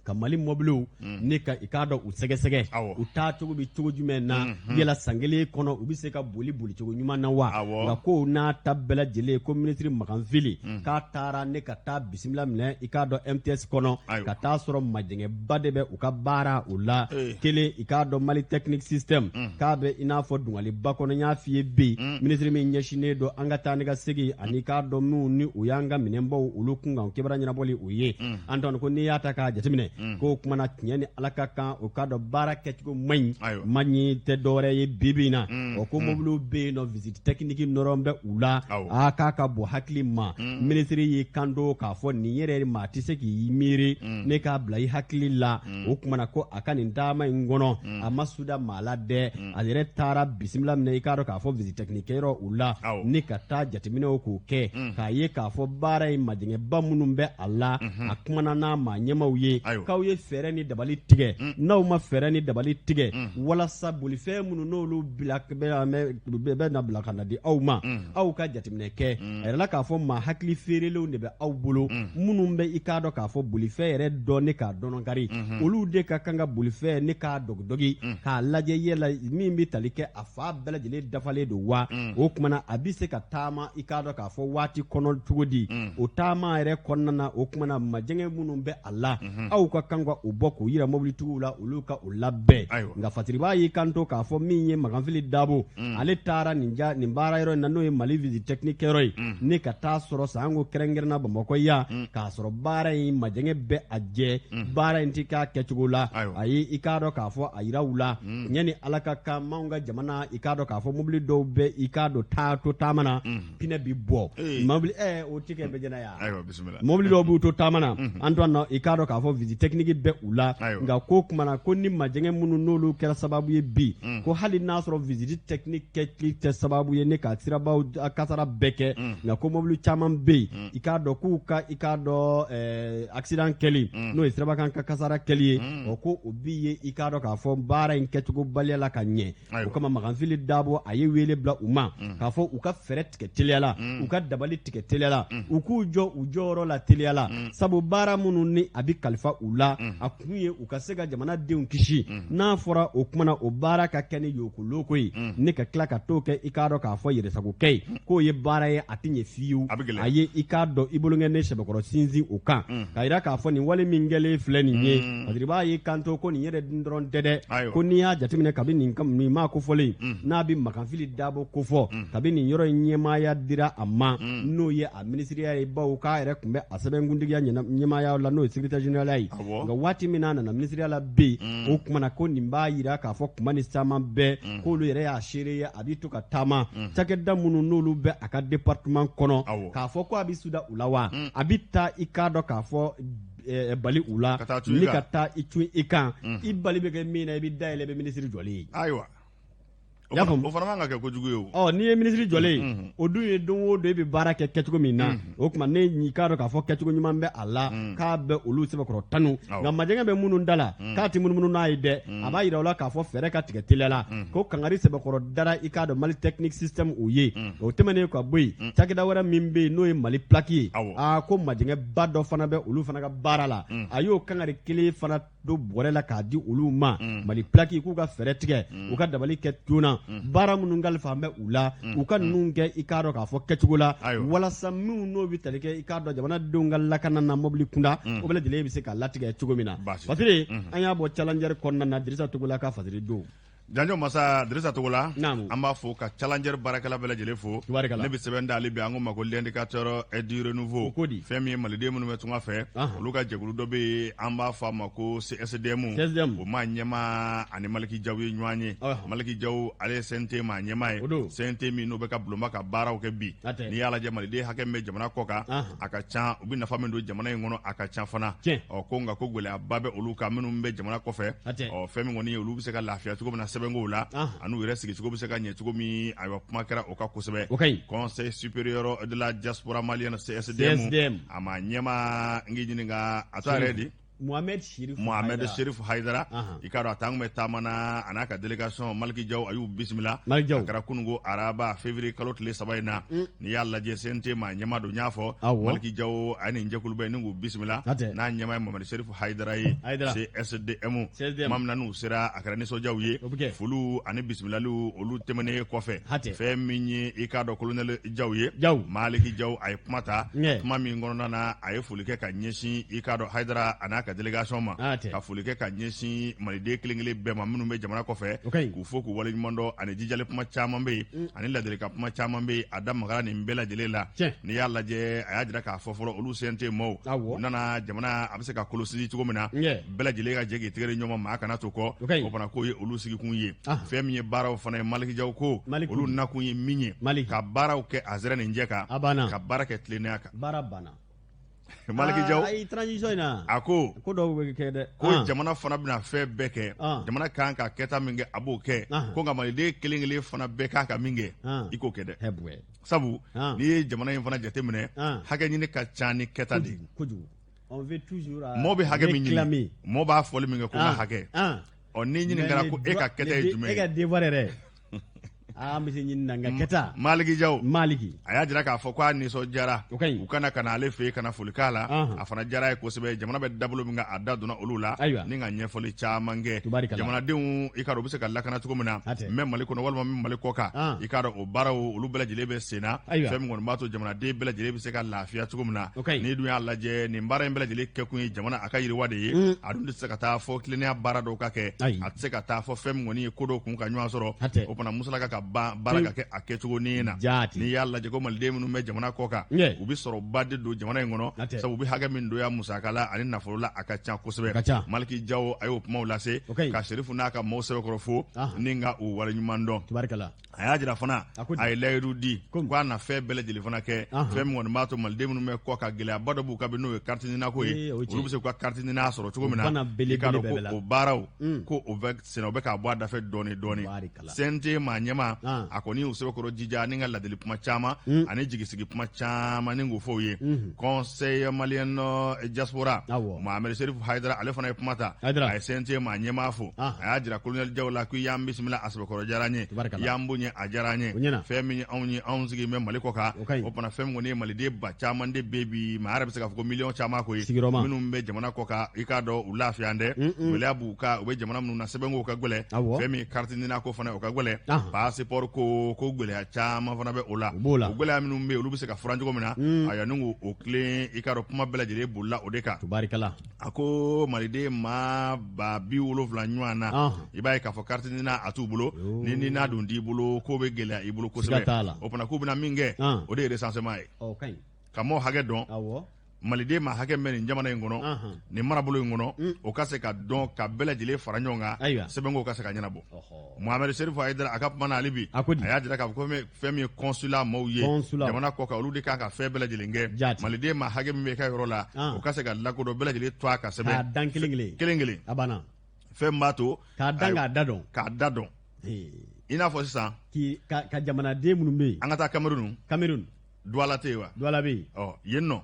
ka Mali mɔbiliw ni ka, i k'a dɔn, u sɛgɛsɛgɛ, u taa cogo bɛ cogo jumɛn na, yala san kelen kɔnɔ u bɛ se ka boli bolicogo ɲuman na wa? Nka ko n'a ta bɛɛ lajɛlen, ko minisiri Makanfili k'a taara ne ka taa bisimila minɛ, i k'a dɔn MTS kɔnɔ, ka taa sɔrɔ majɛngɛba de bɛ u ka baara o la. Kelen, i k'a dɔn Mali Technique System k'a bɛ i n'a fɔ dungaleba kɔnɔ. N y'a f'i ye bi, minisiri min ɲɛsinnen don an ka taa ni ka segin ani k'a dɔn minnu ni o y'an ka minɛnbaw olu kunkan kibaruya ɲɛnabɔli, o ye Antoine, ko n'i y'a ta k'a jateminɛ, k'o kumana tiɲɛ ni Ala ka kan, o k'a dɔn baara kɛcogo man ɲi. Man ɲi tɛ dɔwɛrɛ ye bi bi in na, ɔ, ko mobiliw bɛ yen nɔ, visite technique nɔrɔ bɛ u la, a k'a ka bɔ hakili ma. Minisiri y'i kanto k'a fɔ nin yɛrɛ maa tɛ se k'i miiri ne k'a bila i hakili la. O kumana ko a ka nin taama in kɔnɔ, a ma suda maa la dɛ, a yɛrɛ taara bisimila minɛ, i k'a dɔn k'a fɔ visite technique kɛyɔrɔ u la, ni ka taa jateminɛw k'o kɛ, k'a ye k'a fɔ baara in majɛngɛba minnu bɛ a la. A kumana n'a maa ɲɛmaw ye k'aw ye fɛɛrɛ ni dabali tigɛ, n'aw ma fɛɛrɛ ni dabali tigɛ walasa bolifɛn minnu n'olu bila bɛ na bila ka na di aw ma, aw ka jateminɛ kɛ. A yɛrɛ la k'a fɔ maa hakili feerelenw de bɛ aw bolo, minnu bɛ, i k'a dɔn k'a fɔ bolifɛn yɛrɛ dɔn ne k'a dɔnɔkari, olu de ka kan ka bolifɛn ne k'a dɔgidɔgi k'a lajɛ yɛlɛ min bɛ tali kɛ a fa bɛɛ lajɛlen dafalen don wa. O kumana a bɛ se ka taama, i k'a dɔn k'a fɔ waati kɔnɔ cogo di, o taama yɛrɛ kɔnɔna na. O kumana majɛngɛ minnu bɛ a la, aw ka kan ka o bɔ k'o yira mobilitigiw la, olu ka o labɛn. Nka Fasiriba y'i kanto k'a fɔ min ye Makanfili Dabo, ale taara nin ja nin baara yɔrɔ in na, n'o ye Mali visite technique kɛyɔrɔ ye, ne ka taa sɔrɔ sanko kɛrɛnkɛrɛnna Bamakɔ yan, k'a sɔrɔ baara in majɛngɛ bɛ a jɛ, baara in tɛ k'a kɛcogo la. A ye i k'a dɔn k'a fɔ a yira u la, ɲɛ Ala ka kan maaw ka jamana, i k'a dɔn k'a fɔ mobili dɔw bɛ, i k'a dɔn taa to taama na, pinɛ bi bɔ mobili, o tɛ kɛ bɛ jɛnɛ. Mobili dɔw b'u to taama na, Antoine, i k'a dɔn k'a fɔ visite technique bɛ u la, nka ko kumana ko ni majɛngɛ minnu n'olu kɛra sababu ye bi, ko hali n'a sɔrɔ visite technique kɛli tɛ sababu ye ne ka sirabaw kasara bɛɛ kɛ, nka ko mobili caman bɛ yen, i k'a dɔn k'u ka, i k'a dɔn, accident kɛli, n'o ye sirabakan ka kasara kɛli ye, ɔ ko o bi ye, i k'a dɔn k'a fɔ baara in kɛcogo baliya la ka ɲɛ. O kama Makanfili Dabo a ye wele bila u ma k'a fɔ u ka fɛɛrɛ tigɛ teliya la, u ka dabali tigɛ teliya la, u k'u jɔ u jɔyɔrɔ la teliya la, sabu baara minnu ni a bɛ kalifa u la, a kun ye u ka se ka jamanadenw kisi. N'a fɔra o kuma na, o baara ka kɛ ni yokoloko ye, ne ka tila ka t'o kɛ, i k'a dɔn k'a fɔ yɛrɛsagokɛ ye, k'o ye baara ye a tɛ ɲɛ fiyewu. A ye, i k'a dɔn, i bolonkɛnden sɛbɛkɔrɔ sinsin o kan, k'a jira k'a fɔ nin wale min kɛlen filɛ nin ye. Fasiriba y'i kanto ko nin yɛrɛ dun dɔrɔn tɛ dɛ, ko n'i y'a jateminɛ kabi nin maa kofɔlen, n'a bɛ Makanfili Dabo kofɔ, kabi nin yɔrɔ in ɲɛmaaya dira a ma, n'o ye a minisiriya ye, bawo k'a yɛrɛ tun bɛ a sɛbɛnkuntigiya ɲɛmaaya la, n'o ye secrétaire général ye, nka waati min n'a nana minisiriya la bi, o tuma na ko nin b'a jira k'a fɔ kuma ni caman bɛɛ, k'olu yɛrɛ y'a seere ye, a bɛ to ka taama cakɛda minnu n'olu bɛ a ka département kɔnɔ, k'a fɔ ko a bɛ suda u la wa a bɛ taa, i k'a dɔn k'a fɔ bali u la ni ka taa i cun i kan, i bali bɛ kɛ min na, i bɛ da yɛlɛ, i bɛ minisiri jɔlen ye. Ayiwa, o fana man ka kɛ kojugu ye o. Ɔ, n'i ye minisiri jɔlen ye, o dun ye don o don e bɛ baara kɛ kɛcogo min na, o tuma ne i k'a dɔn k'a fɔ kɛcogo ɲuman bɛ a la, k'a bɛ olu sɛbɛkɔrɔ tanu, nka majɛngɛ bɛ minnu da la, k'a tɛ munumunu n'a ye dɛ. A b'a jira u la k'a fɔ fɛɛrɛ ka tigɛ teliya la, ko kangari sɛbɛkɔrɔ dara, i k'a dɔn, Mali technique système o ye. O tɛmɛnen ka bɔ yen, cakɛda wɛrɛ min bɛ yen, n'o ye Mali plaque ye, aa ko majɛngɛba dɔ fana bɛ olu fana ka baara la. A y'o kangari kelen fana don bɔrɛ la k'a di olu ma, Mali plaque, k'u ka fɛɛrɛ tigɛ, u ka dabali kɛ joona, baara minnu kalifa bɛ u la, u ka ninnu kɛ, i k'a dɔn k'a fɔ kɛcogo la, walasa minnu n'o bɛ tali kɛ, i k'a dɔn, jamanadenw ka lakana na mobili kunda, o bɛɛ lajɛlen bɛ se ka latigɛ cogo min na. Fasiri, an y'a bɔ Challenger kɔnɔna na, Dirisa Togola ka fasiri don. Janjo masa Dirisa Togola, an b'a fo ka Challenger baarakɛla bɛɛ lajɛlen fo. Ne bɛ sɛbɛn d'ale bi, an ko ma ko l'indicateur du renouveau. Fɛn min ye maliden minnu bɛ tunga fɛ, olu ka jɛkulu dɔ bɛ yen, an b'a fɔ a ma ko CSDM. O maa ɲɛmaa ani Maliki Jaw ye ɲɔgɔn ye. Maliki Jaw, ale ye CNT maa ɲɛmaa ye, CNT min n'o bɛ ka bulonba ka baaraw kɛ bi. N'i y'a lajɛ, maliden hakɛ min bɛ jamana kɔ kan, a ka ca. U bɛ nafa min don jamana in kɔnɔ, a ka ca fana. Ɔ ko nka ko gɛlɛyaba bɛ olu kan, minnu bɛ jamana kɔfɛ. Ɔ, fɛn min kɔni ye, olu bɛ se ka lafiya cogo min na sɛbɛnkow la, an'u yɛrɛ sigicogo bɛ se ka ɲɛ cogo min, ayiwa, kuma kɛra o kan kosɛbɛ. Conseil supérieur de la diaspora malienne, CSDM, a ma ɲɛmaa, n k'i ɲininka a tɔgɔ yɛrɛ di. Mohamed Sherif. Mohamed Sherif Haidara, i k'a dɔn a taa kun bɛ taama na, a n'a ka délégation. Maliki Jaw a y'u bisimila. Maliki Jaw. A kɛra kununko araba, février kalo tile 3 in na. N'i y'a lajɛ, CNT maa ɲɛmaa don, n y'a fɔ, Maliki Jaw, a ye nin jɛkuluba in ni k'u bisimila, n'a ɲɛmaa ye Mohamed Sherif Haidara ye, CSDM. Tuma min na n'u sera, a kɛra nisɔndiyaw ye. Foliw ani bisimilaliw, olu tɛmɛnen kɔfɛ, fɛn min ye, i k'a dɔn, colonel Jaw ye, Maliki Jaw, a ye kuma ta, kuma min kɔnɔna na a ye foli kɛ ka ɲɛsin, i k'a dɔn, Haidara a n'a ka délégation ma, ka foli kɛ ka ɲɛsin maliden kelen kelen bɛɛ ma minnu bɛ jamana kɔfɛ, k'u fo k'u waleɲuman dɔn, ani jijali kuma caman bɛ yen, ani ladilikan kuma caman bɛ yen. A da magara nin bɛɛ lajɛlen la. N'i y'a lajɛ, a y'a jira k'a fɔ fɔlɔ, olu CNT maaw, u nana jamana a bɛ se ka kolo sinsin cogo min na, bɛɛ lajɛlen ka jɛ k'i tigɛ di ɲɔgɔn ma, maa kana to kɔ. O fana k'o ye olu sigikun ye. Fɛn min ye baaraw fana ye, Maliki Jaw ko olu nakun ye min ye, ka baaraw kɛ a zɛrɛ nin jɛ kan, ka baara kɛ tilennenya kan. Baara banna. Maliki Jaw ayi, transition in na, a ko ko dɔw bɛ kɛ dɛ. Ko jamana fana bɛna fɛn bɛɛ kɛ, jamana kan ka kɛta min kɛ, a b'o kɛ, ko nka maliden kelen kelen fana bɛɛ kan ka min kɛ, i k'o kɛ dɛ, sabu n'i ye jamana in fana jateminɛ, hakɛ ɲini ka ca ni kɛta de ye. Kojugu. On veut toujours Mɔɔ bɛ hakɛ min ɲini, mɔɔ b'a fɔli min kɛ ko n ka hakɛ. Ɔ, n'i ɲininkara ko e ka kɛta ye jumɛn ye? E ka devoir yɛrɛ. An bɛ se ɲini na nka kɛta. Maliki Jaw. Maliki. A y'a jira k'a fɔ k'a nisɔndiyara. O ka ɲi. U kana ka na ale fɛ yen ka na foli k'a la. A fana diyara a ye kosɛbɛ, jamana bɛ dabolo min kan, a da donna olu la. Ayiwa. Ni ka ɲɛfɔli caman kɛ. Tubarikala. Jamanadenw, i k'a dɔn, u bɛ se ka lakana cogo min na. Hatɛ. N bɛ Mali kɔnɔ walima n bɛ Mali kɔ kan. I k'a dɔn, o baaraw olu bɛɛ lajɛlen bɛ sen na. Ayiwa. Fɛn min kɔni b'a to jamanaden bɛɛ lajɛlen bɛ se ka lafiya cogo min na. O ka ɲi. N'i dun y'a lajɛ, nin baara in bɛɛ lajɛlen kɛkun ye jamana a ka yiriwa de ye. A dun tɛ se ka taa fɔ tilennenya baara dɔw ka kɛ. Ayi. A tɛ se ka taa fɔ fɛn min kɔni ye ko dɔw kun ka ɲɔgɔn sɔrɔ. Hatɛ. O fana musalaka ka ban, baara ka kɛ a kɛcogo ni na. Jaati. N'i y'a lajɛ ko maliden minnu bɛ jamana kɔ kan, Ɲɛ. u bɛ sɔrɔba de don jamana in kɔnɔ. Hatɛ. Sabu u bɛ hakɛ min don ya musaka la ani nafolo la, a ka ca kosɛbɛ. A ka ca. Maliki Jaw a y'o kumaw lase. O ka ɲi. Ka Serifu n'a ka maaw sɛbɛkɔrɔ fo. Ni ka u waleɲuman dɔn. Tubarikala. A y'a jira fana, A ko di? a ye layidu di Komi? k'a na fɛn bɛɛ lajɛlen fana kɛ. Fɛn min kɔni b'a to maliden minnu bɛ kɔ ka gɛlɛyaba dɔ b'u kan bi, n'o ye carte NINA ko ye, Ee, o ye tiɲɛ. olu bɛ se k'u ka carte NINA sɔrɔ cogo min na. Bana belebele I k'a dɔn bɛɛ bɛ la. ko o baaraw, ko o bɛ senna, o bɛ k'a bɔ a dafɛ dɔɔni dɔɔni. Barikala. CNT maa ɲɛmaa, a kɔni y'u sɛbɛkɔrɔ jija ni ka ladili kuma caman ani jigisigi kuma caman ni k'o fɔ u ye. Conseil malien diaspora, Mohamed Serif Haidara, ale fana ye kuma ta. Haidara. A ye CNT maa ɲɛmaa fo. A y'a jira colonel Jaw la ko i y'an bisimila, a sɛbɛkɔrɔ diyara n ye. Tubarikala. I y'an bonya, a diyara n ye. O ɲɛna. Fɛn min ye anw ye, anw sigi bɛ Mali kɔ kan. O ka ɲi. O fana fɛn min kɔni ye maliden ba caman de bɛ bi, maa yɛrɛ bɛ se k'a fɔ ko miliyɔn caman ko ye. Sigiyɔrɔma. Minnu bɛ jamana kɔ kan, i k'a dɔn u lafiya dɛ. Gɛlɛya b'u kan, u bɛ jamana minnu na, sɛbɛnko ka gɛlɛn. Fɛn min ye carte NINA ko fana, o ka gɛlɛn. Passeport ko gɛlɛya caman fana bɛ o la. O b'o la. O gɛlɛya minnu bɛ yen, olu bɛ se ka furan cogo min na. Ayiwa, ni k'o tilen, i k'a dɔn kuma bɛɛ lajɛlen bolila o de kan. Tubarikala. A ko maliden maa 70,000 ɲɔgɔn na, i b'a ye k'a fɔ carte NINA a t'u bolo. Ni NINA dun t'i bolo, ko bɛ gɛlɛya i bolo Siga kosɛbɛ. t'a la. O fana k'u bɛna min kɛ, o de ye recensement ye. O ka ɲi. Ka maaw hakɛ dɔn. Maliden maa hakɛ min bɛ nin jamana in kɔnɔ, nin marabolo in kɔnɔ, o ka se ka dɔn, ka bɛɛ lajɛlen fara ɲɔgɔn kan, sɛbɛnko ka se ka ɲɛnabɔ. Mohamed Serif Haidara a ka kuma na hali bi, A ko di? a y'a jira k'a fɔ ko fɛn min ye consulat maaw ye, Consulat. jamana kɔ kan, olu de kan ka fɛn bɛɛ lajɛlen kɛ. Jaati. Maliden maa hakɛ min bɛ i ka yɔrɔ la, o ka se ka lakodɔn, bɛɛ lajɛlen to a ka sɛbɛn. K'a dan kelen kelen. Kelen kelen. A banna. Fɛn b'a to. K'a dan, k'a da dɔn. K'a da dɔn. I n'a fɔ sisan. K'i ka jamanaden minnu bɛ yen. An ka taa Cameroun. Cameroun. Douala tɛ yen wa? Douala bɛ yen. Ɔ, yen nɔ.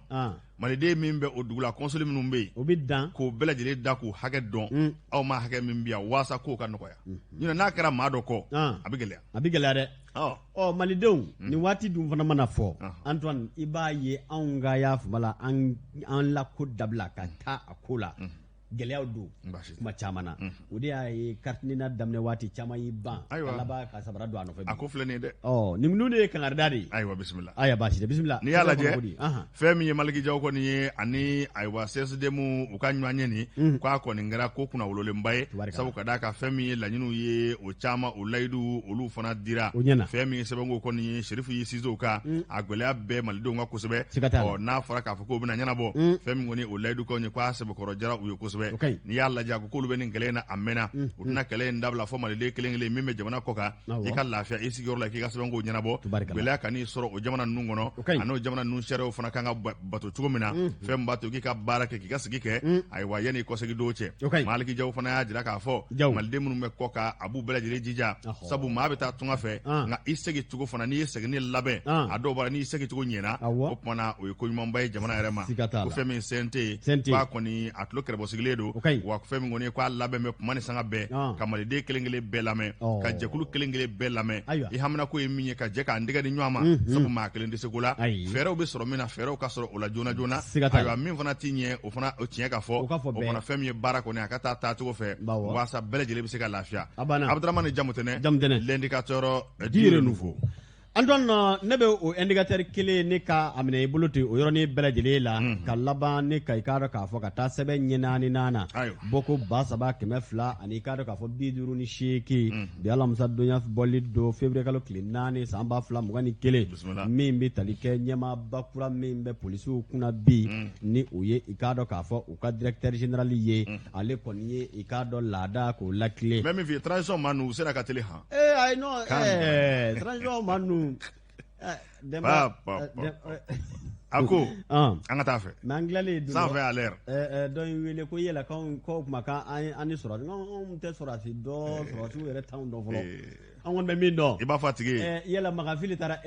Maliden min bɛ o dugu la, consul minnu bɛ yen. O bɛ dan. K'o bɛɛ lajɛlen da k'u hakɛ dɔn. Aw ma hakɛ min bi yan, waasa kow ka nɔgɔya. Ɲinɛ n'a kɛra maa dɔ kɔ, a bɛ gɛlɛya. A bɛ gɛlɛya dɛ. Ɔ, malidenw, nin waati dun fana mana fɔ, Antoine, i b'a ye anw ka y'a fama la, an la ko dabila ka taa a ko la. Gɛlɛyaw don kuma caman na. O de y'a ye carte NINA daminɛ waati caman y'i ban ka laban ka sabara don a nɔfɛ. A ko filɛ nin ye dɛ. Ɔ, nin ninnu de ye kangarida de ye. Ayiwa, bisimila. Ayiwa, baasi tɛ, bisimila. N'i y'a lajɛ, fɛn min ye Maliki Jaw kɔni ye ani ayiwa CSDM u ka ɲɔgɔn ye nin, k'a kɔni kɛra ko kunnawololenba ye, sabu ka d'a kan fɛn min ye laɲiniw ye, o caman o layidu olu fana dira. O ɲɛna. Fɛn min ye sɛbɛnko kɔni ye, Serifu y'i sinsin o kan, a gɛlɛya bɛɛ malidenw kan kosɛbɛ. Ɔ, n'a fɔra k'a fɔ k'o bɛna ɲɛnabɔ, fɛn min kɔni o layidu kɔni ye, k'a sɛbɛkɔrɔ jara u ye kosɛbɛ. N'i y'a lajɛ, a ko k'olu bɛ nin kɛlɛ in na, a mɛnna, u tɛna kɛlɛ in dabila fɔ maliden kelen kelen min bɛ jamana kɔ kan, i ka lafiya i sigiyɔrɔ la, k'i ka sɛbɛnko ɲɛnabɔ, gɛlɛya kan'i sɔrɔ o jamana ninnu kɔnɔ, ani o jamana ninnu sariyaw fana kan ka bato cogo min na, fɛn min b'a to k'i ka baara kɛ, k'i ka sigi kɛ, ayiwa, yanni i kɔsegin don cɛ. Maliki Jaw fana y'a jira k'a fɔ maliden minnu bɛ kɔ kan, a b'u bɛɛ lajɛlen jija, sabu maa bɛ taa tunga fɛ, nka i segin cogo fana, n'i ye seginni labɛn, a dɔw b'a la, n'i segin cogo ɲɛna, o tuma na o ye ko ɲumanba ye jamana yɛrɛ ma. Ko fɛn min CNT ye, k'a kɔni a tulo kɛrɛbɔ sigilen don, wa fɛn min kɔni ye k'a labɛn bɛ kuma ni sanga bɛɛ, ka maliden kelen kelen bɛɛ lamɛn, ka jɛkulu kelen kelen bɛɛ lamɛn. I haminako ye min ye, ka jɛ k'an tɛgɛ di ɲɔgɔn ma, sabu maa kelen tɛ se ko la. Fɛɛrɛw bɛ sɔrɔ min na, fɛɛrɛw ka sɔrɔ o la joona joona. Ayiwa, min fana ti ɲɛ, o fana o tiɲɛ ka fɔ, o fana fɛn min ye baara kɔni, a ka taa taacogo fɛ, waasa bɛɛ lajɛlen bɛ se ka lafiya. Abudramani Jamutɛnɛ, l'indicateur du renouveau. Antoine, ne bɛ o indicateur kelen ne ka a minɛ i bolo ten o yɔrɔnin bɛɛ lajɛlen la, ka laban ne ka i k'a dɔn k'a fɔ ka taa sɛbɛn ɲɛ naani na, bɔko 3200 ani i k'a dɔn k'a fɔ 58, bi alamisa donya bɔli don, février kalo tile 4 san 2021, min bɛ tali kɛ ɲɛmaaba kura min bɛ polisiw kunna bi, ni o ye i k'a dɔn k'a fɔ u ka directeur général ye, ale kɔni ye i k'a dɔn laada k'o lakile. N bɛ min f'i ye, transition maa ninnu u sera ka teli han. Ee ayi non, transition maa ninnu. A ko an ka taa fɛ. Mais an tilalen sanfɛ à l'air. Dɔ in wele ko yala k'anw ko kuma k'an ni sɔrɔdasi, anw tɛ sɔrɔdasi dɔn, sɔrɔdasiw yɛrɛ t'anw dɔn fɔlɔ. An kɔni bɛ min dɔn. I b'a fɔ a tigi ye. Yala Magafili taara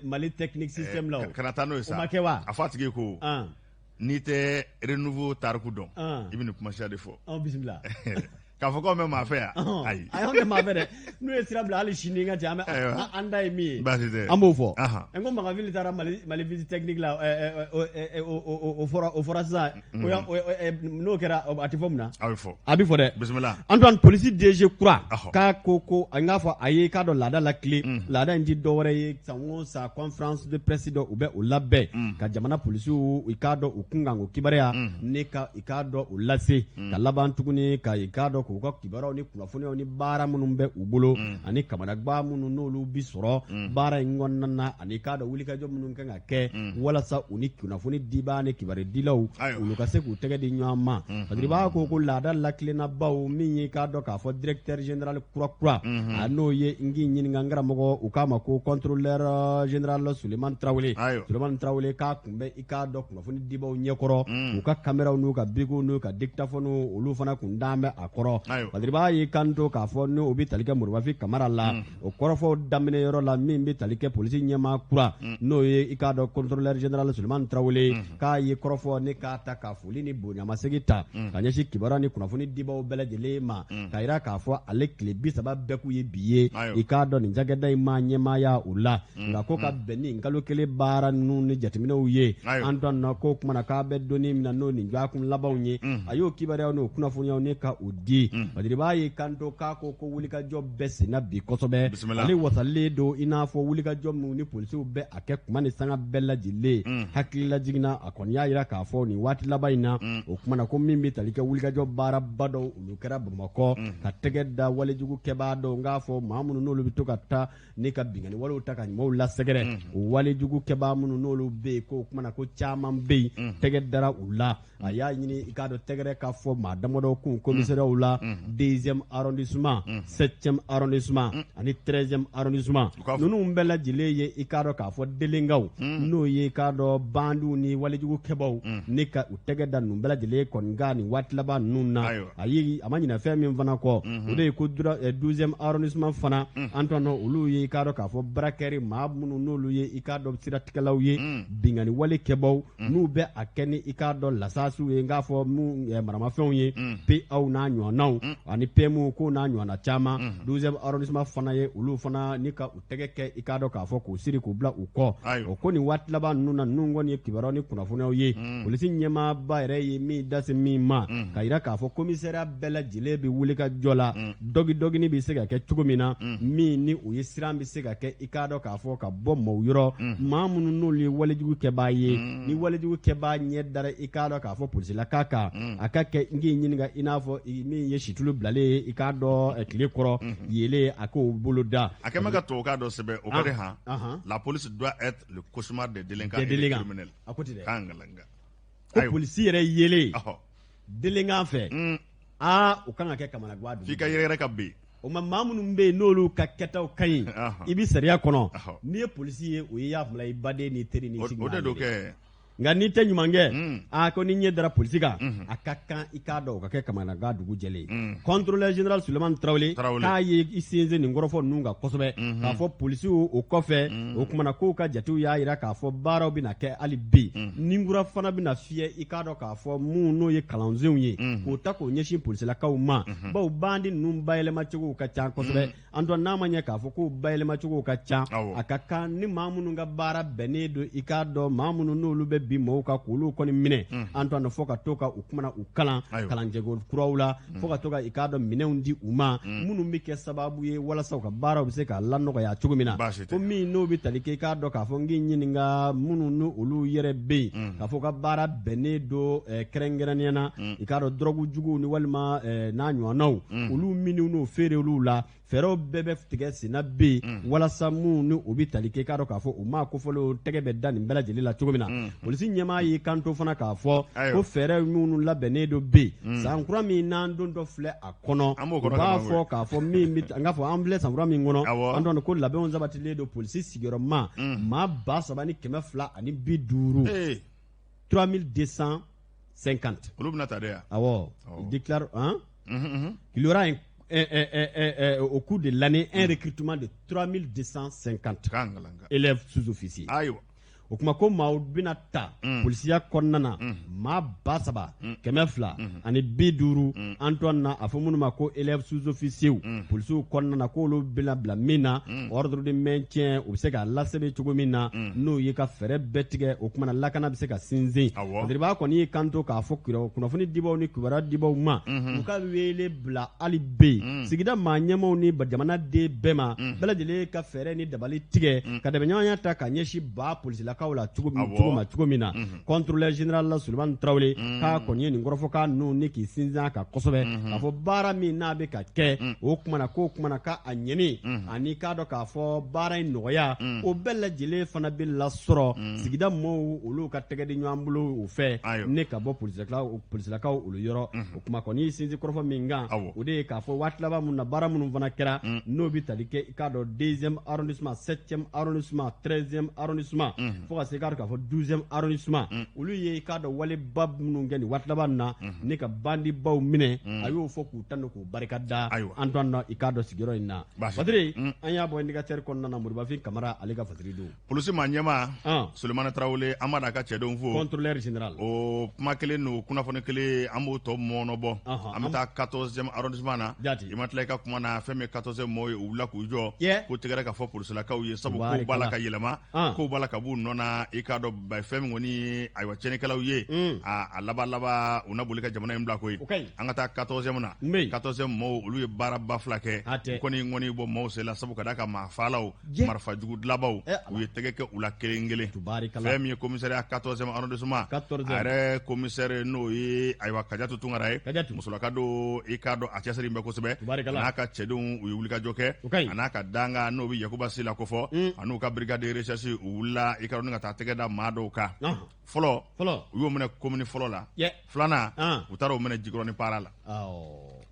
Mali technique système la o. Kana taa n'o ye sa. O ma kɛ wa? A fɔ a tigi ye ko. N'i tɛ renouveau tariku dɔn, i bɛ nin kuma siya de fɔ. Bisimila. K'a fɔ k'anw bɛ maa fɛ yan, ayi, ayi, anw tɛ maa fɛ dɛ. N'u ye sira bila hali sini n ka cɛ, an bɛ an da ye min ye, baasi tɛ, an b'o fɔ. N ko Makan taara Mali visite technique la, o fɔra, o fɔra sisan. N'o kɛra, a tɛ fɔ mun na? A bɛ fɔ. A bɛ fɔ dɛ. Bisimila. Antoine, polisi DG kura k'a ko an k'a fɔ a ye, k'a dɔn laada la tile laada in tɛ dɔwɛrɛ ye, san o san conférence de presse dɔ u bɛ o labɛn ka jamana polisiw, i k'a dɔn, u kunkanko kibaruya ne ka, i k'a dɔn, u lase ka laban tuguni ka, i k'a dɔn, k'u ka kibaruyaw ni kunnafoniyaw ni baara minnu bɛ u bolo ani kamanagan minnu n'olu bi sɔrɔ baara in kɔnɔna na, ani i k'a dɔn wulikajɔ minnu kan ka kɛ walasa u ni kunnafoni dibaa ni kibarudilaw olu ka se k'u tɛgɛ di ɲɔgɔn ma. Parce que ko laada lakilennabaw min ye, k'a dɔn k'a fɔ directeur général kura kura, a n'o ye n k'i ɲininka n karamɔgɔ, u k'a ma ko contrôleur général Sulemani Tarawele. Sulemani Tarawele k'a kun bɛ, i k'a dɔn, kunnafoni dibaw ɲɛkɔrɔ, u ka kameraw n'u ka bikiw n'u ka dictaphone, olu fana kun dalen bɛ a kɔrɔ. Badiriba y'i kanto k'a fɔ n'o bɛ tali kɛ Moribafi Kamara la, o kɔrɔfɔw daminɛ yɔrɔ la min bɛ tali kɛ polisi ɲɛmaa kura, n'o ye, i k'a dɔn, contrôleur général Sulemani Tarawele, k'a ye kɔrɔfɔ ni k'a ta ka foli ni bonyamasegin ta ka ɲɛsin kibaruya ni kunnafoni dibaw bɛɛ lajɛlen ma, k'a jira k'a fɔ ale tile 30 bɛɛ k'u ye bi ye, i k'a dɔn, nin cakɛda in maa ɲɛmaaya u la. Nka ko ka bɛn ni kalo kelen baara ninnu ni jateminɛw ye, Antoine na ko kumana k'a bɛ donni min na n'o nin dɔgɔkun labanw ye, a y'o kibaruyaw n'o kunnafoniyaw ni ka o di. Badiriba y'i kanto k'a ko ko wulikajɔ bɛ senna bi kosɛbɛ, ale wasalen don i n'a fɔ wulikajɔ minnu ni polisiw bɛ a kɛ kuma ni sanga bɛɛ lajɛlen. Hakililajigin na, a kɔni y'a jira k'a fɔ nin waati laban in na, o kumana ko min bɛ tali kɛ wulikajɔ baaraba dɔw olu kɛra Bamakɔ ka tɛgɛ da walejugu kɛbaa dɔw, n k'a fɔ maa minnu n'olu bɛ to ka taa ni ka binkanni walew ta ka ɲumanw lasɛgɛrɛ, o walejugu kɛbaa minnu n'olu bɛ yen, ko o kumana ko caman bɛ yen, tɛgɛ dara u la. A y'a ɲini, i k'a dɔn, tɛgɛrɛ ka fɔ maa damadɔ kun commissariatw la, deuxième arrondissement, septième arrondissement ani 13e arrondissement. Ninnu bɛɛ lajɛlen ye, i k'a dɔn k'a fɔ délinquants, n'o ye, i k'a dɔn, bandiw ni walejugu kɛbaw, ni ka u tɛgɛ da ninnu bɛɛ lajɛlen kɔni kan nin waati laban ninnu na. Ayi, a ma ɲinɛ fɛn min fana kɔ, o de ye ko 12e arrondissement fana, Antoine, olu ye, i k'a dɔn k'a fɔ braqueurs, maa minnu n'olu ye, i k'a dɔn, siratigɛlaw ye, binkanni wale kɛbaw, n'u bɛ a kɛ ni, i k'a dɔn, lasasiw ye, n k'a fɔ mun maramafɛnw ye, PAw n'a ɲɔgɔnnaw ani PM ko n'a ɲɔgɔnna caman. 12e arrondissement fana ye olu fana ni ka u tɛgɛ kɛ, i k'a dɔn k'a fɔ k'u siri k'u bila u kɔ. O ko nin waati laban ninnu na, ninnu kɔni ye kibaruyaw ni kunnafoniyaw ye. Polisi ɲɛmaaba yɛrɛ ye min da se min ma, ka jira k'a fɔ commissariat bɛɛ lajɛlen bɛ wuli ka jɔ la, dɔgidɔgini bɛ se ka kɛ cogo min na, min ni o ye siran bɛ se ka kɛ, i k'a dɔn k'a fɔ ka bɔ maaw yɔrɔ, maa minnu n'olu ye walejugu kɛbaa ye. Ni walejugu kɛbaa ɲɛ dara, i k'a dɔn k'a fɔ polisilaka kan, a ka kɛ n k'i ɲininka i n'a fɔ min ye situlu bilalen ye, i k'a dɔn, tile kɔrɔ yeelen, a k'o bolo da. A kɛlen bɛ ka tubabukan dɔ sɛbɛn, o ka di han. La police doit être le cauchemar des délinquants et des criminels. A ko ten dɛ. K'an ngalanga. Ko polisi yɛrɛ yeelen délinquant fɛ, aa, o kan ka kɛ kamanagan. F'i ka yɛrɛ ka bin. O ma, maa minnu bɛ yen n'olu ka kɛtaw ka ɲi, i bɛ sariya kɔnɔ, n'i ye polisi ye, o ye y'a bila i baden ni teri ni o de don kɛ. Nka n'i tɛ ɲuman kɛ, aa, ko ni ɲɛ dara polisi kan, a ka kan, i k'a dɔn, o ka kɛ kamanagan dugu jɛlen ye. Contrôleur général Sulemani Tarawele k'a ye i sinsin nin kɔrɔfɔ ninnu kan kosɛbɛ, k'a fɔ polisiw o kɔfɛ, o kumana k'u ka jatew y'a jira k'a fɔ baaraw bɛna kɛ hali bi, ninkura fana bɛna fiyɛ, i k'a dɔn k'a fɔ mun n'o ye kalansenw ye k'o ta k'o ɲɛsin polisilakaw ma, bawo bandi ninnu bayɛlɛmacogow ka ca kosɛbɛ. Antoine, n'a ma ɲɛ k'a fɔ ko bayɛlɛmacogow ka ca, a ka kan ni maa minnu ka baara bɛnnen don, i k'a dɔn, maa minnu n'olu bɛ bin mɔgɔw kan k'olu kɔni minɛ, Antoine, fɔ ka to ka u kumana u kalan kalanjɛko kuraw la, fo ka to ka, i k'a dɔn, minɛnw di u ma minnu bɛ kɛ sababu ye walasa u ka baaraw bɛ se ka lanɔgɔya cogo min na. Ko min n'o bɛ tali kɛ, i k'a dɔn k'a fɔ n k'i ɲininka, minnu n'olu olu yɛrɛ bɛ yen k'a fɔ ka baara bɛnnen don kɛrɛnkɛrɛnnenya na, i k'a dɔn, dɔrɔgu juguw ni walima n'a ɲɔgɔnnaw, olu minnu n'o feere olu la, fɛɛrɛw bɛɛ bɛ tigɛ senna bɛ yen walasa minnu ni o bɛ tali kɛ, i k'a dɔn k'a fɔ u maa kofɔlenw tɛgɛ bɛ da nin bɛɛ lajɛlen la cogo min na. Polisi ɲɛmaa y'i kanto fana k'a fɔ ko fɛɛrɛ minnu labɛnnen don bɛ yen, san kura min n'an dontɔ filɛ a kɔnɔ, u b'a fɔ k'a fɔ min bɛ an k'a fɔ an filɛ san kura min kɔnɔ, Antoine, ko labɛnw sabatilen don polisi sigiyɔrɔma maa 3250, 3250. Olu bɛna ta de yan. Awɔ, il déclare hein, qu'il y aura au cours de l'année un recrutement de 3250 élèves sous-officiers. Ayiwa. O kuma ko maaw bɛna ta polisiya kɔnɔna na, maa 3250, Antoine, na a fɔ minnu ma ko élèves sous-officiers, polisiw kɔnɔna na, k'olu bɛna bila min na ordre de maintien, u bɛ se k'a lasɛbɛn cogo min na, n'o ye ka fɛɛrɛ bɛɛ tigɛ. O kuma na, lakana bɛ se ka sinsin. Badiriba kɔni y'i kanto k'a fɔ kunnafoni dibaw ni kibaruya dibaw ma, u ka wele bila hali bi sigida maa ɲɛmaaw ni jamanaden bɛɛ ma, bɛɛ lajɛlen ka fɛɛrɛ ni dabali tigɛ ka dɛmɛɲɔgɔnya ta ka ɲɛsin ba polisilakaw la cogo ma cogo min na. Contrôleur général la, Sulemani Tarawele, k'a kɔni ye nin kɔrɔfɔkan ninnu ni k'i sinsin a kan kosɛbɛ, k'a fɔ baara min n'a bɛ ka kɛ, o kuma na k'o kuma na k'a ɲɛni ani k'a dɔn k'a fɔ baara in nɔgɔya, o bɛɛ lajɛlen fana bɛ lasɔrɔ sigida mɔɔw olu ka tɛgɛ di ɲɔgɔn bolo o fɛ ne ka bɔ polisilakaw olu yɔrɔ. O kuma kɔni y'i sinsin kɔrɔfɔ min kan, o de ye k'a fɔ waati laban minnu na, baara minnu fana kɛra, n'o bɛ tali kɛ, i k'a dɔn, deuxième arrondissement, septième arrondissement, 13e arrondissement, fo ka se, i k'a dɔn k'a fɔ, 12e arrondissement, olu ye, i k'a dɔn, waleba minnu kɛ nin waati laban na ne ka bandibaw minɛ. A y'o fɔ k'u tanu k'u barika da, Antoine, na i k'a dɔn sigiyɔrɔ in na. Badiri, an y'a bɔ Indicateur kɔnɔna na, Moribafin Kamara, ale ka fasiri don. Polisi maa ɲɛmaa Sulemani Tarawele, an b'a n'a ka cɛdenw fo. Contrôleur général. O kuma kelen n'o kunnafoni kelen, an b'o tɔ mɔɔnɔbɔ. An bɛ taa 14e arrondissement na. I ma tila i ka kuma na, fɛn min ye 14e mɔɔw ye, u wulila k'u jɔ ko tɛgɛrɛ ka fɔ polisilakaw ye, sabu kow b'a la ka yɛlɛma, kow b'a la ka b'u nɔ na. I k'a dɔn fɛn min kɔni ye, ayiwa, tiɲɛnikɛlaw ye, a laban laban u na boli ka jamana in bila koyi. An ka taa 14e na. 14e mɔɔw, olu ye baaraba fila kɛ. U kɔni ŋɔni bɔ maaw sen la, sabu ka d'a kan maa faalaw, marifa jugu dilanbaw, u ye tɛgɛ kɛ u la kelen kelen. Fɛn min ye commissariat 14e arrondissement, a yɛrɛ commissaire, n'o ye, ayiwa, Kajatu Tunkara ye, musolaka don, i k'a dɔn a cɛsiri bɛ kosɛbɛ, a n'a ka cɛdenw, u ye wulikajɔ kɛ, a n'a ka dankan, n'o bɛ Yakuba Sila kofɔ, a n'u ka brigade de recherche, u wulila, i k'a dɔn, ni ka taa tɛgɛ da maa dɔw kan. Fɔlɔ, u y'o minɛ commune fɔlɔ la. Filanan, u taara o minɛ Jikɔrɔni Para la.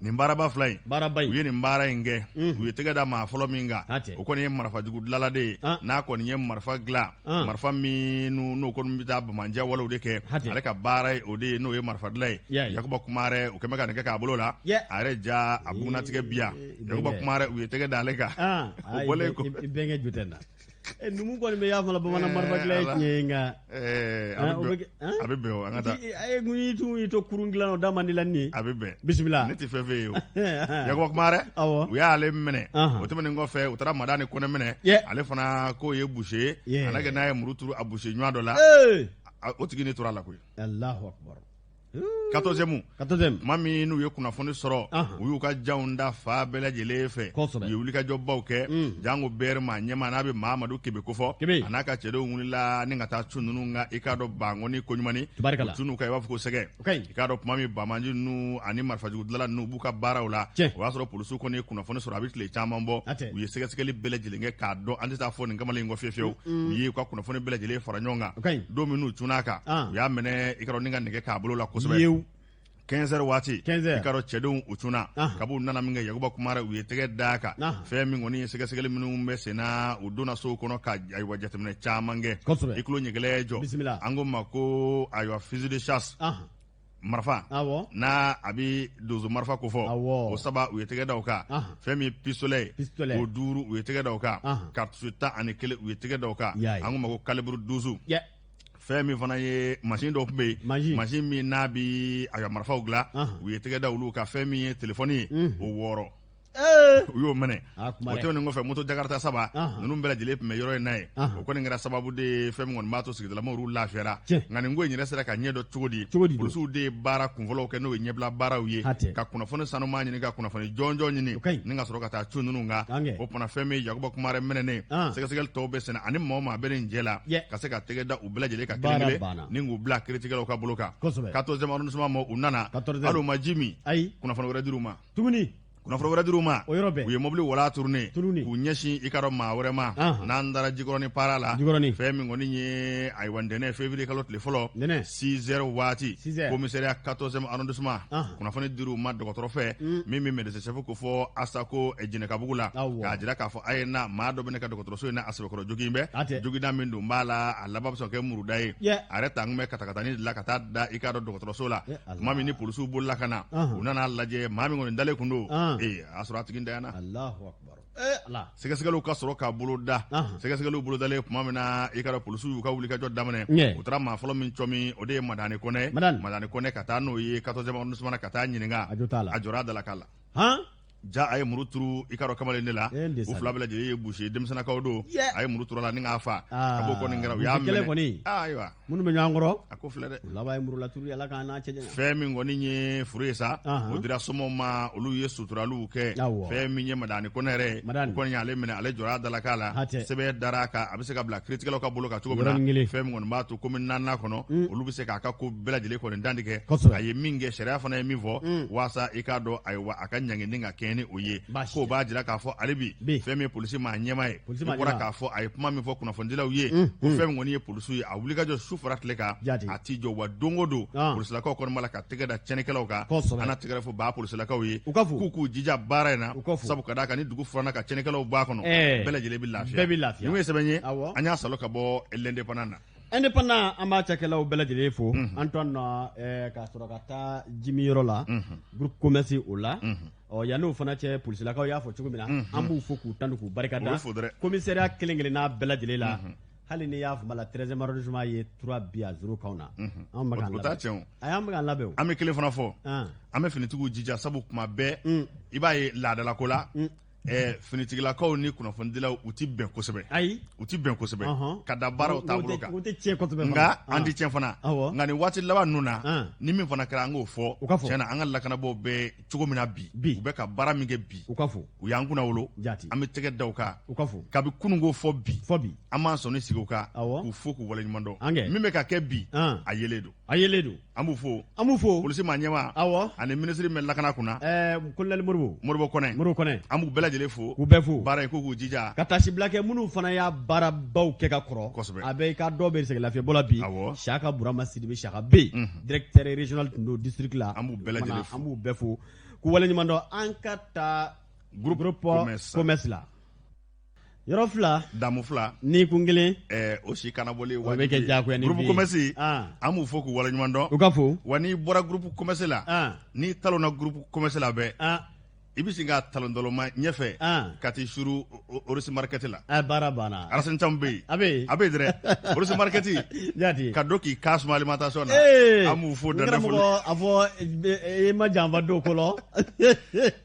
Nin baaraba fila in, u ye nin baara in kɛ. U ye tɛgɛ da maa fɔlɔ min kan, o kɔni ye marifa jugu dilanla de ye, n'a kɔni ye marifa dilan, marifa minnu n'o kɔni bɛ taa banbaanciya walew de kɛ, ale ka baara ye o de ye, n'o ye marifa dilan ye. Yakuba Kumarɛ, o kɛmɛ ka nin kɛ k'a bolo la, a yɛrɛ ja a bugunnatigɛ bi yan. Yakuba Kumarɛ, u ye tɛgɛ da ale kan. O bɔlen kɔ, i bɛnkɛ jo tɛ na. Numu kɔni bɛ y'a fana bamanan marifa dilan ye tiɲɛ ye, nka a bɛ bɛn o, an ka taa. A ye kun y'i tun y'i to kurun dilan, o da man di la nin ye. A bɛ bɛn. Bisimila. Ne tɛ fɛn fɛ yen o. Yakuba Kumarɛ, u y'ale minɛ. O tɛmɛnen kɔfɛ, u taara Madani Kɔnɛ minɛ. Ale fana k'o ye boucher ye. A n'a kɛ n'a ye muru turu a boucher ɲɔgɔn dɔ la, o tigi ni tora a la koyi. Alahu akubar. 14e, tuma min n'u ye kunnafoni sɔrɔ, u y'u ka janw da fan bɛɛ lajɛlen fɛ, u ye wulikajɔbaw kɛ. Jango BR maa ɲɛmaa, n'a bɛ Mamadu Kebe kofɔ, a n'a ka cɛdenw wulila ni ka taa cun ninnu kan, i k'a dɔn, Bankɔni Koɲumani, u cun'u kan i b'a fɔ ko sɛgɛ. I k'a dɔn, tuma min banbaanci ninnu ani marifajugu dilanla ninnu b'u ka baaraw la, o y'a sɔrɔ polisiw kɔni ye kunnafoni sɔrɔ a bɛ tile caman bɔ. U ye sɛgɛsɛgɛli bɛɛ lajɛlen kɛ k'a dɔn, an tɛ taa fɔ nin kamalen in kɔ fiyewu fiyewu. U ye u ka kunnafoni bɛɛ lajɛlen fara ɲɔgɔn kan. Don min n'u cunna a kan, u y'a minɛ, i k'a dɔn, ni ka nɛgɛ k'a bolo la kosɛbɛ. 15 heures waati, i k'a dɔn, cɛdenw u cunna kabi u nana min kɛ Yakuba Kumare, u ye tɛgɛ d'a kan. Fɛn min kɔni ye sɛgɛsɛgɛli minnu bɛ sen na, u donna sow kɔnɔ ka, ayiwa, jateminɛ caman kɛ. I tulo ɲɛgɛlɛ jɔ, an ko ma ko, ayiwa, fusil de chasse, marifa n'a a bɛ donso marifa ko fɔ, o saba, u ye tɛgɛ da o kan. Fɛn min pistolet ye, o duuru, u ye tɛgɛ da o kan. Cartouche 11, u ye tɛgɛ da o kan. An ko ma ko calibre 12. Fɛn min fana ye mansin dɔw tun bɛ yen, mansin min n'a bɛ a ka marifaw dilan, u ye tɛgɛ da olu kan. Fɛn min ye telefɔni ye, o wɔɔrɔ, u y'o minɛ. O tɛmɛnen kɔfɛ, moto jakarta saba ninnu bɛɛ lajɛlen tun bɛ yɔrɔ in na yen. O kɔni kɛra sababu de ye, fɛn min kɔni b'a to sigidalamaw lafiyara. Nka nin ko in yɛrɛ sera ka ɲɛ dɔn cogo di? Polisiw de ye baara kunfɔlɔw kɛ, n'o ye ɲɛbila baaraw ye, ka kunnafoni sanuman ɲini, ka kunnafoni jɔnjɔn ɲini, ni ka sɔrɔ ka taa cun ninnu kan. O fana, fɛn min Yakuba Kumare minɛnen, sɛgɛsɛgɛli tɔw bɛ senna, ani maa o maa bɛ nin jɛ la, ka se ka tɛgɛ da u bɛɛ lajɛlen kan kelen kelen, ni k'u bila kiiritigɛlaw ka bolo kan. 14e arrondissement ma, u nana, hali u ma ji min, kunnafoni wɛrɛ dir'u ma tuguni. Kunnafoni wɛrɛ dir'u ma. O yɔrɔ bɛɛ, u ye mobili wala tourner k'u ɲɛsin, i k'a dɔn, maa wɛrɛ ma. N'an taara Jikɔrɔni Para la, fɛn min kɔni ye, ayiwa, ntɛnɛn février kalo tile fɔlɔ, 6 heures waati, commissariat 14e arrondissement, kunnafoni dir'u ma dɔgɔtɔrɔ fɛ min bɛ médecin chef ko fɔ Asako Jɛnɛkabugu la, k'a jira k'a fɔ a ye na, maa dɔ bɛ ne ka dɔgɔtɔrɔso in na, a sɛbɛkɔrɔ jogin bɛ joginda min don b'a la, a laban bɛ sɔn kɛ muruda ye. A yɛrɛ ta kun bɛ katakatani de la ka taa da, i k'a dɔn, dɔgɔtɔrɔso la. Tuma min ni polisiw bolila ka na, u nana lajɛ, maa min kɔni dalen kun don, ee, a y'a sɔrɔ a tigi ntanyana. Ala Sɛgɛsɛgɛliw ka sɔrɔ k'a boloda. Sɛgɛsɛgɛliw bolodalen tuma min na, i ka dɔn polisiw y'u ka wulikajɔ daminɛ. U taara maa fɔlɔ min cɔmi, o de ye Madani Kɔnɛ. Madani Kɔnɛ, ka taa n'o ye 14e arrondissement na, ka taa ɲininka. A jo t'a la. A jɔra a dalakan la. Han. Ja, a ye muru turu i ka dɔn kamalen de la. Eh, n de U sali. fila bɛɛ lajɛlen ye busi ye, denmisɛnnakaw don. A ye muru turu a la ni k'a fa. Ah, A b'o kɔni kɛra, u y'a busi kɛlɛ minɛ. kɔni. Ah, ayiwa. Minnu bɛ ɲɔgɔn kɔrɔ. A ko filɛ dɛ. U laban ye murulaturu ye, Ala k'an n'a cɛ janya. Fɛn min kɔni ye furu ye sa, o dira somɔgɔw ma, olu ye suturaliw kɛ. Fɛn min ye Madani Kɔnɛ yɛrɛ ye, Madani. u kɔni y'ale minɛ, ale jɔra a dalakan la. Hatɛ. Sɛbɛn dara a kan, a bɛ se ka bila kiiritigɛlaw ka bolo kan cogo min na. Yɔrɔnin kelen. Fɛn min kɔni b'a to commune naaninan kɔnɔ, olu bɛ se k'a ka ko bɛɛ lajɛlen kɔni dantigɛ. A ye min kɛ, sariya fana ye min fɔ, waasa i k'a dɔn, ayiwa, a ka ɲangini ka kɛɲɛ ni o ye. Baasi K'o tɛ. b'a jira k'a fɔ ale bi Bi. fɛn min ye polisi maa ɲɛmaa ye, Polisi i maa bɔra ɲɛmaa. k'a fɔ, a ye kuma min fɔ kunnafonidilaw ye, ko fɛn min kɔni ye polisiw ye, a wulikajɔ su fara tile kan, a t'i jɔ, wa don o don polisilakaw kɔni b'a la ka tɛgɛ da tiɲɛnikɛlaw kan. An na tɛgɛrɛ fɔ ba polisilakaw ye, U ka fo. k'u k'u jija baara in na, U ka fo. sabu ka d'a kan ni dugu furanna ka tiɲɛnikɛlaw b'a kɔnɔ, bɛɛ lajɛlen bɛ lafiya. Bɛɛ bɛ lafiya. Nin ye sɛbɛn ye, Awɔ. an y'a sɔrɔ ka bɔ L'Indépendant na. Indépendant, an b'a cakɛlaw bɛɛ lajɛlen fo. Antoine, ka sɔrɔ ka taa jimi yɔrɔ la, groupe commerce o la. Ɔ, yan'o fana cɛ, polisilakaw y'a fɔ cogo min na, an b'u fo k'u tanu k'u barika U da. bɛ fo dɛrɛ. Commissariat kelen kelenna bɛɛ lajɛlen la, hali n'i y'a fɔ la 13e arrondissement ye 3 bi à 0 kanw na, anw bɛ k'an O t'a labɛn. tiɲɛ o. Ayi, an bɛ k'an labɛn o. An bɛ kelen fana fɔ. An. An bɛ finitigiw jija, sabu kuma bɛɛ i b'a ye laadalako la, finitigilakaw ni kunnafonidilaw, u ti bɛn kosɛbɛ. Ayi. U ti bɛn kosɛbɛ ka da baaraw taabolo kan. U tɛ tiɲɛ kosɛbɛ fana. Nka an ti tiɲɛ fana. Nka nin waati laban ninnu na, ni min fana kɛra, an k'o fɔ. U ka fɔ. Tiɲɛ na, an ka lakanabaaw bɛ cogo min na bi, Bi. u bɛ ka baara min kɛ bi, U ka fo. u y'an kunna wolo. Jaati. An bɛ tɛgɛ da u kan. U ka fo. Kabi kununko fɔ bi, Fɔ bi. an b'an sɔnni sigi u kan, Awɔ. k'u fo, k'u waleɲuman dɔn. An kɛ. Min bɛ ka kɛ bi, a yelen don. A yelen don. An b'u fo. An b'u fo. Polisi maa ɲɛmaa ani minisiri min bɛ lakana kunna, Colonel Modibo. Modibo Kɔnɛ. Modibo Kɔnɛ. An b'u bɛɛ lajɛlen fo. K'u bɛɛ fo. Baara in, k'u k'u jija. Ka taasibila kɛ minnu fana y'a baarabaw kɛ ka kɔrɔ. Kosɛbɛ. A bɛ i ka dɔ bɛ sɛgɛn lafiɲɛbɔ la bi. Awɔ. Saka Burama Sidibe Saka bɛ yen. Directeur régional tun don district la. An b'u bɛɛ lajɛlen fo. An b'u bɛɛ fo. K'u waleɲuman dɔn. An ka taa Groupe groupe commerce la. Yɔrɔ fila. Damu fila. Ni kun kelen. O si kana bɔlen. O bɛ kɛ diyagoya ni Groupe bi ye. commerce, an b'u fo k'u waleɲuman dɔn. U ka fo. Wa n'i bɔra groupe commerce la, n'i talonna groupe commerce la bɛɛ, i bɛ sin ka talon dɔlɔma ɲɛfɛ ka t'i suru Orisi market la. A baara banna. Alasani Camu bɛ yen. A bɛ yen. A bɛ yen dɛrɛ. Orisi market. Jaati. Ka don k'i kan suma alimentation na. An b'u fo N dan tɛ foli. karamɔgɔ, a fɔ e ma janfa don ko la.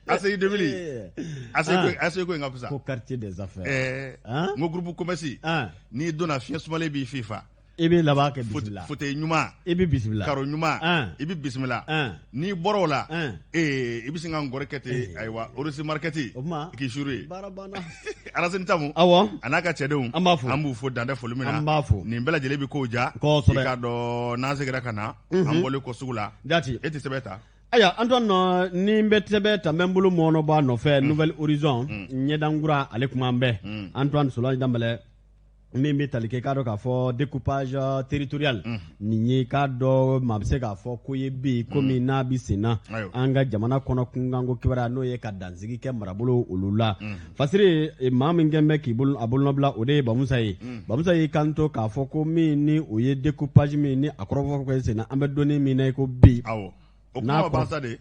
ACI 2000. ACI ko in ka fisa. Ko quartier des affaires. N ko groupe commerce. N'i donna, fiɲɛ sumalen b'i fifa. I bɛ laban kɛ bisimila. Fauteuil ɲuman. I bɛ bisimila. Carreau ɲuman. I bɛ bisimila. N'i bɔra o la, i bɛ sin ka ngɔrɔ kɛ ten, ayiwa, Orisi market. O tuma. K'i suru yen. Baara banna. Alasani Camu. Awɔ. A n'a ka cɛdenw. An b'a fo. An b'u fo dan tɛ foli min na. An b'a fo. Nin bɛɛ lajɛlen bɛ kow ja. Kosɛbɛ. I k'a dɔn n'an seginna ka na, an bɔlen kɔ sugu la. Jaati. E tɛ sɛbɛn ta. Ayiwa, Antoine, ni n bɛ sɛbɛn ta, n bɛ n bolo mɔɔnɔ bɔ a nɔfɛ. Nouvel Horizon, ɲɛdankura, ale kuma an bɛɛ. Antoine Solange Danbɛlɛ, min bɛ tali kɛ, i k'a dɔn k'a fɔ découpage territorial nin ye, i k'a dɔn maa bɛ se k'a fɔ ko ye bi komi n'a bɛ sen na an ka jamana kɔnɔ, kunkanko kibaruya, n'o ye ka dansigi kɛ marabolo olu la. Fasiri maa min kɛn bɛ k'i bolo a bolonɔbila, o de ye Bamusa ye. Bamusa y'i kanto k'a fɔ ko min ni o ye découpage min ni a kɔrɔfɔ kɛ sen na, an bɛ donni min na i ko bi. Awɔ. O kuma ma ban sa de.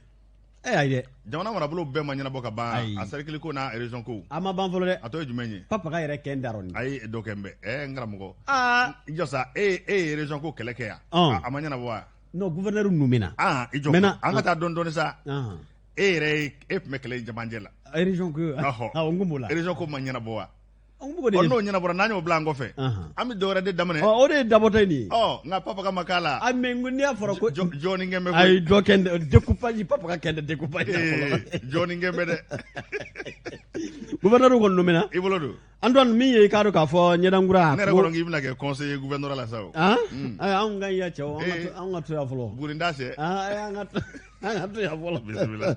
Ayi dɛ. Jamana marabolo bɛɛ ma ɲɛnabɔ ka ban. Ayi. A cercle ko n'a région ko. A ma ban fɔlɔ dɛ. A tɔ ye jumɛn ye? Papa ka yɛrɛ kɛ n darɔ nin. Ayi, dɔ kɛ n bɛ. N karamɔgɔ. Aa. I jɔ sa, e ye région ko kɛlɛ kɛ yan. A ma ɲɛnabɔ wa? Non, gouverneur nommé na. Ah, i jɔ. Maintenant, An ka taa dɔɔni dɔɔni sa. E yɛrɛ ye, e tun bɛ kɛlɛ in cɛmancɛ la. Région ko. Awɔ, n kun b'o la. Région ko ma ɲɛnabɔ wa? N b'o de. Ɔ, n'o ɲɛnabɔra, n'an y'o bila an kɔfɛ, an bɛ dɔwɛrɛ de daminɛ. Ɔ, o de ye dabɔtɔ ye nin ye. Ɔ, nka papa ka ma k'a la. A mais n'i y'a fɔra ko. Jɔɔni kɛ bɛ koyi. Ayi, dɔ kɛ n découpage, papa ka kɛ n découpage la fɔlɔ. Jɔɔni kɛ bɛ dɛ. Gouverneur kɔni nommé na. I bolo don. Antoine, min ye i k'a dɔn k'a fɔ ɲɛdankura. Ne yɛrɛ kɔnɔ k'i bɛna kɛ conseiller gouvernorat la sa o. Ayi, anw ka ya cɛw, an ka to yan fɔlɔ. Buguninda sɛ. An ka to. An ka to yan fɔlɔ. Bisimila.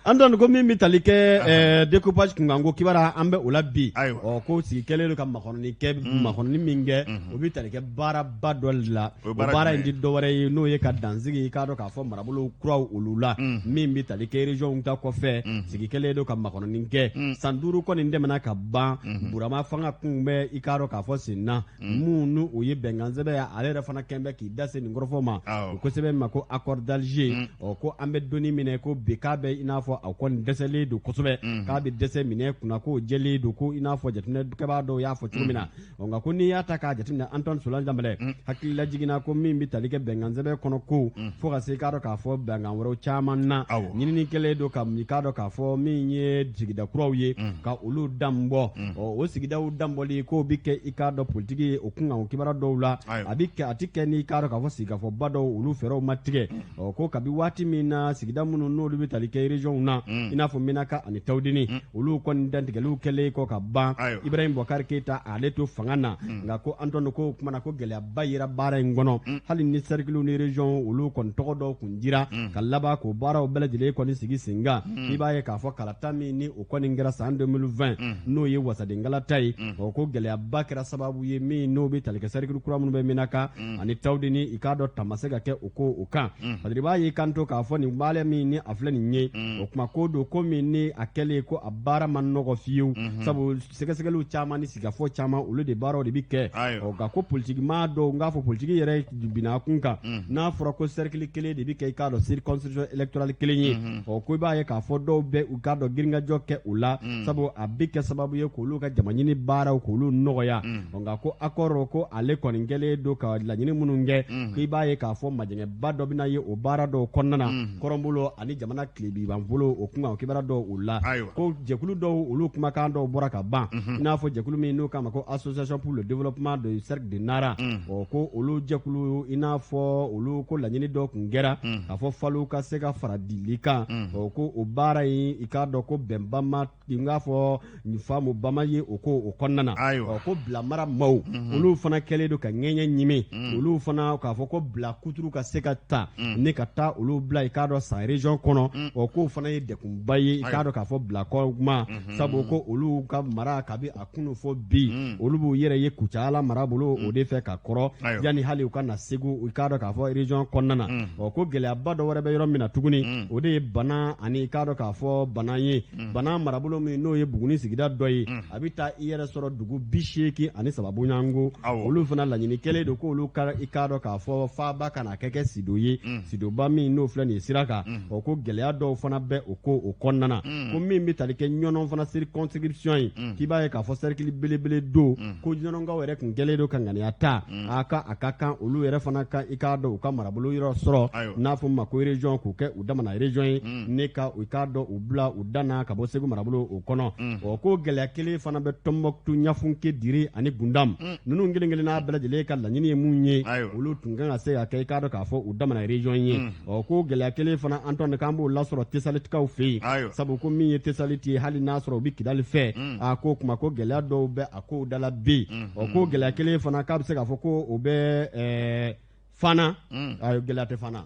Antoine, ko min bɛ tali kɛ découpage kunkanko kibaruya, an bɛ o la bi. Ɔ, ko sigi kɛlen don ka makɔnɔni kɛ, makɔnɔni min kɛ, o bɛ tali kɛ baaraba dɔ de la. O baara in tɛ dɔwɛrɛ ye, n'o ye ka dansigi, i k'a dɔn k'a fɔ marabolo kuraw olu la, min bɛ tali kɛ région ta kɔfɛ. Sigi kɛlen don ka makɔnɔni kɛ, san 5 kɔni tɛmɛna ka ban, Burama fanga kun bɛ i k'a dɔn k'a fɔ sen na, mun n'o o ye bɛnkansɛbɛn ye, ale yɛrɛ fana kɛn bɛ k'i da se nin kɔrɔfɔ ma, o ko sɛbɛn ma ko accord d'Alger. Ɔ ko an bɛ donni minɛ ko bi, k'a bɛ i n'a fɔ a kɔni dɛsɛlen don kosɛbɛ, k'a bɛ dɛsɛ minɛ kunna, k'o jɛlen don, ko i n'a fɔ jateminɛkɛbaa dɔw y'a fɔ cogo min na. Ɔ nka ko n'i y'a ta k'a jateminɛ, Antoine Solange Danbɛlɛ, hakilila jiginna ko min bɛ tali kɛ bɛnkansɛbɛn kɔnɔ, ko fo ka se i k'a dɔn k'a fɔ bɛnkan wɛrɛw caman na, ɲinini kɛlen don ka i k'a dɔn k'a fɔ min ye sigida kuraw ye, ka olu danbɔ. Ɔ o sigidaw danbɔli k'o bɛ kɛ i k'a dɔn politiki ye o kunkan, o kibaruya dɔw la, a bɛ kɛ, a tɛ kɛ ni i k'a dɔn k'a fɔ sigikafɔba dɔw, olu fɛɛrɛw ma tigɛ. Ɔ ko kabi waati min na sigida minnu n'olu bɛ tali kɛ région na, i n'a fɔ Menaka ani Tawudeni, olu kɔni dantigɛliw kɛlen kɔ ka ban, Ibrahim Boubacar Keita ale to fanga na. Nka ko Antoine, ko o kuma na ko gɛlɛyaba yera baara in kɔnɔ, hali ni cercle ni région olu kɔni tɔgɔ dɔw kun dira, ka laban k'o baaraw bɛɛ lajɛlen kɔni sigi sen kan. I b'a ye k'a fɔ kalata min ni o kɔni kɛra san 2020, n'o ye wasadenkalata ye, ɔ ko gɛlɛyaba kɛra sababu ye min n'o bɛ tali kɛ cercle kura minnu bɛ Menaka ani Tawudeni, i k'a dɔn ta ma se ka kɛ o ko o kan. Parce que i b'a ye kan to k'a fɔ nin baara min ni a filɛ nin ye, o kuma ko don ko min ni a kɛlen ko a baara ma nɔgɔ fiyewu, sabu sɛgɛsɛgɛliw caman ni sigikafɔ caman, olu de baaraw de bɛ kɛ. Ɔ nka ko politikimaa dɔw, n k'a fɔ politiki yɛrɛ binna kun kan, n'a fɔra ko cercle kelen de bɛ kɛ i k'a dɔn circonscription électorale kelen ye, ɔ ko i b'a ye k'a fɔ dɔw bɛ u k'a dɔn girinkajɔ kɛ o la, sabu a bɛ kɛ sababu ye k'olu ka jamaɲini baaraw k'olu nɔgɔya. Nka ko accord ko ale kɔni kɛlen don ka laɲini minnu kɛ, k'i b'a ye k'a fɔ majɛngɛba dɔ bɛna ye o baara dɔw kɔnɔna na, kɔrɔnbolo ani jamana tilebinbolo o kunkan, o kibaruya dɔw o la. Ko jɛkulu dɔw, olu kumakan dɔw bɔra ka ban, i n'a fɔ jɛkulu min n'o k'a ma ko Association pour le développement du cercle de Nara. Ɔ ko olu jɛkulu, i n'a fɔ olu ko laɲini dɔ tun kɛra k'a fɔ faliw ka se ka fara dili kan. Ɔ ko o baara in, i k'a dɔn ko bɛnba ma, n k'a fɔ faamuba ma ye o ko o kɔnɔna na. Ɔ ko bilamara maaw, olu fana kɛlen don ka ŋɛɲɛ ɲimi, olu fana k'a fɔ ko bila kuturu ka se ka ta ni ka taa olu bila i k'a dɔn san région kɔnɔ. Ɔ k'o fana ye degunba ye i k'a dɔn k'a fɔ bilakɔ ma, sabu ko olu ka mara kabi a kunu fɔ bi, olu b'u yɛrɛ ye Kucala mara bolo o de fɛ ka kɔrɔ, yanni hali u ka na Segu i k'a dɔn k'a fɔ région kɔnɔna na. Ɔ ko gɛlɛyaba dɔ wɛrɛ bɛ yɔrɔ min na tuguni, o de ye Bana ani i k'a dɔn k'a fɔ Bana ye. Bana marabolo min n'o ye Buguni sigida dɔ ye, a bɛ taa i yɛrɛ sɔrɔ dugu 83 bɔɲɔgɔnko. Olu fana laɲini kɛlen don k'olu ka i k'a dɔn k'a fɔ faaba ka na kɛ Sido ye, Sidoba min n'o filɛ nin ye sira kan. Ɔ ko gɛlɛya dɔw fana bɛ o ko o kɔnɔna na. Ko min bɛ tali kɛ Ɲɔnɔ fana circonscription ye, k'i b'a ye k'a fɔ cercle belebele don, ko Ɲɔnɔkaw yɛrɛ tun kɛlen don ka ŋaniya ta a ka kan olu yɛrɛ fana ka i k'a dɔn u ka marabolo yɔrɔ sɔrɔ, n'a fɔ ma ko région, k'u kɛ u damana région ye, ne ka u k'a dɔn u bila u danna ka bɔ Segu marabolo o kɔnɔ. Ɔ ko gɛlɛya kelen fana bɛ Tɔnbɔkutu, Ɲafunke, Dire ani Gundam. Ninnu kelen kelenna bɛɛ lajɛlen ka laɲini ye mun ye, olu tun kan ka se ka kɛ i k'a dɔn k'a fɔ u damana région ye. Ɔ ko gɛlɛya kelen fana, Antoine, k'an b'o lasɔrɔ Tesalitikaw fɛ yen, sabu ko min ye Tesaliti ye, hali n'a sɔrɔ u bɛ Kidali fɛ, a ko kuma ko gɛlɛya dɔw bɛ a kow da la bi. Ɔ ko gɛlɛya kelen fana k'a bɛ se k'a fɔ ko o bɛ Fana. Gɛlɛya tɛ Fana.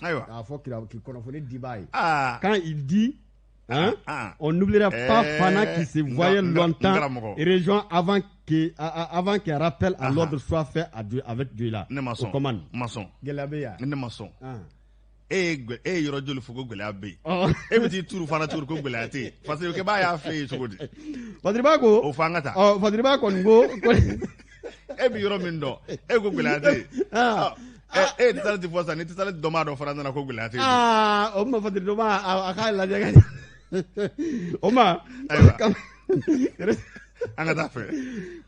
Ayiwa. K'a fɔ k'i kunnafoni dibaa ye. Quand il dit hein, on n'oubliera pas Fana qui se voyait longtemps région avant qu'un rappel à l'ordre soit fait à Dieu, avec Dieu là. Ne ma sɔn. O commande. Ma sɔn. Gɛlɛya bɛ yan. Ne ma sɔn. E ye yɔrɔ joli fɔ ko gɛlɛya bɛ yen? E bɛ t'i turu fana turu ko gɛlɛya tɛ yen. Parce que y'a fɛ yen cogo di? Fadiriba ko. O fɔ an ka taa. Ɔ Fadiriba kɔni ko. E bɛ yɔrɔ min dɔn, e ko gɛlɛya tɛ yen. E ye Tesaliti fɔ sisan, ni Tesaliti dɔnbaa dɔ fana nana ko gɛlɛya tɛ yen. Aa, o ma Fadiri dɔnbaa, a k'a lajɛ o ma. Ayiwa. An ka taa fɛ.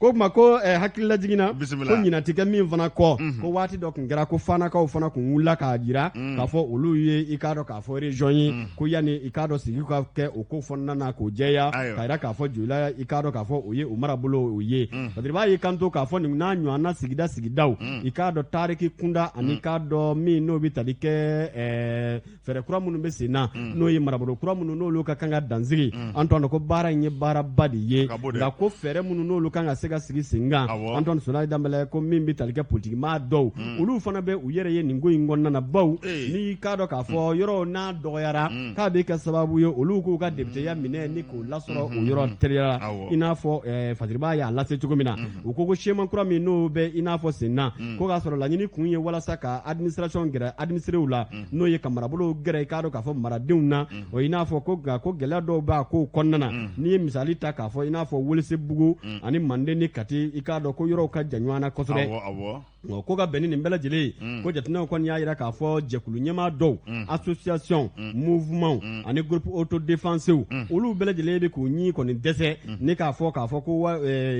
Ko tuma ko hakilila jiginna. Bisimila. Ko ɲinɛ tɛ kɛ min fana kɔ, ko waati dɔ tun kɛra ko Fanakaw fana tun wulila k'a jira k'a fɔ olu ye i k'a dɔn k'a fɔ région ye, ko yanni i k'a dɔn sigi ka kɛ o ko fɔnɔna na k'o jɛya, k'a jira k'a fɔ Joyila i k'a dɔn k'a fɔ o ye o marabolo o ye. Parce que i b'a ye kanto k'a fɔ nin n'a ɲɔgɔnna sigida sigidaw, i k'a dɔn tariki kunda ani i k'a dɔn min n'o bɛ tali kɛ fɛɛrɛ kura minnu bɛ sen na, n'o ye marabolo kura minnu n'olu ka kan ka dansigi, Antoine, ko baara in ye baaraba de ye. Nka ko fɛɛrɛ minnu n'olu kan ka se ka sigi sen kan, Antoine Solayi Danbɛlɛ, ko min bɛ tali kɛ politikimaa dɔw, olu fana bɛ u yɛrɛ ye nin ko in kɔnɔna na, baw n'i k'a dɔn k'a fɔ yɔrɔ n'a dɔgɔyara, k'a bɛ kɛ sababu ye olu k'u ka députéya minɛ ni k'o lasɔrɔ o yɔrɔ teliya la. I n'a fɔ Fadiriba y'a lase cogo min na, u ko schéma kura min n'o bɛ i n'a fɔ sen na, ko k'a sɔrɔ laɲini kun ye walasa ka administration gɛrɛ administréw la, n'o ye ka marabolo gɛrɛ i k'a dɔn k'a fɔ maradenw na. O i n'a fɔ ko nka ko gɛlɛya dɔw b'a kow kɔnɔna na, n'i ye misali ta k'a fɔ i n'a fɔ Welesebugu. Welesebugu ani Manden ni Kati, i k'a dɔn ko yɔrɔw ka jan ɲɔgɔn na kosɛbɛ. Awɔ awɔ. Ko ka bɛn ni nin bɛɛ lajɛlen ye, ko jateminɛw kɔni y'a jira k'a fɔ jɛkulu ɲɛmaa dɔw, association, mouvement ani groupe autodéfensew, olu bɛɛ lajɛlen bɛ k'u ɲi kɔni dɛsɛ ni k'a fɔ ko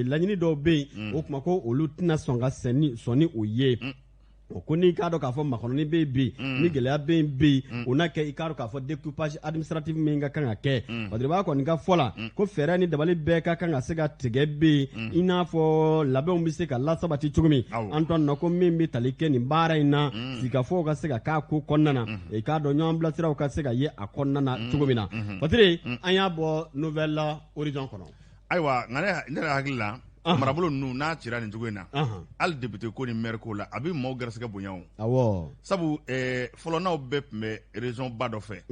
laɲini dɔw bɛ yen, o tuma ko olu tɛna sɔn ka sɔn ni o ye. O ko n'i k'a dɔn k'a fɔ makɔnɔni bɛ yen bi, ni gɛlɛya bɛ yen bi, o n'a kɛ i k'a dɔn k'a fɔ découpage administratif min ka kan ka kɛ, Badiriba kɔni ka fɔ la ko fɛɛrɛ ni dabali bɛɛ ka kan ka se ka tigɛ bɛ yen, i n'a fɔ labɛnw bɛ se ka lasabati cogo min. Antoine nɔ ko min bɛ tali kɛ nin baara in na, sigikafɔw ka se ka k'a ko kɔnɔna na, i k'a dɔn ɲɔgɔn bilasiraw ka se ka ye a kɔnɔna na cogo min na. Badiri, an y'a bɔ Nouvel Horizon kɔnɔ. Ayiwa, nka ne yɛrɛ hakili la, marabolo ninnu n'a cira nin cogo in na, hali député ko ni maire ko la, a bɛ maaw garisɛgɛ bonya o. Sabu fɔlɔ n'aw bɛɛ tun bɛ région ba dɔ fɛ,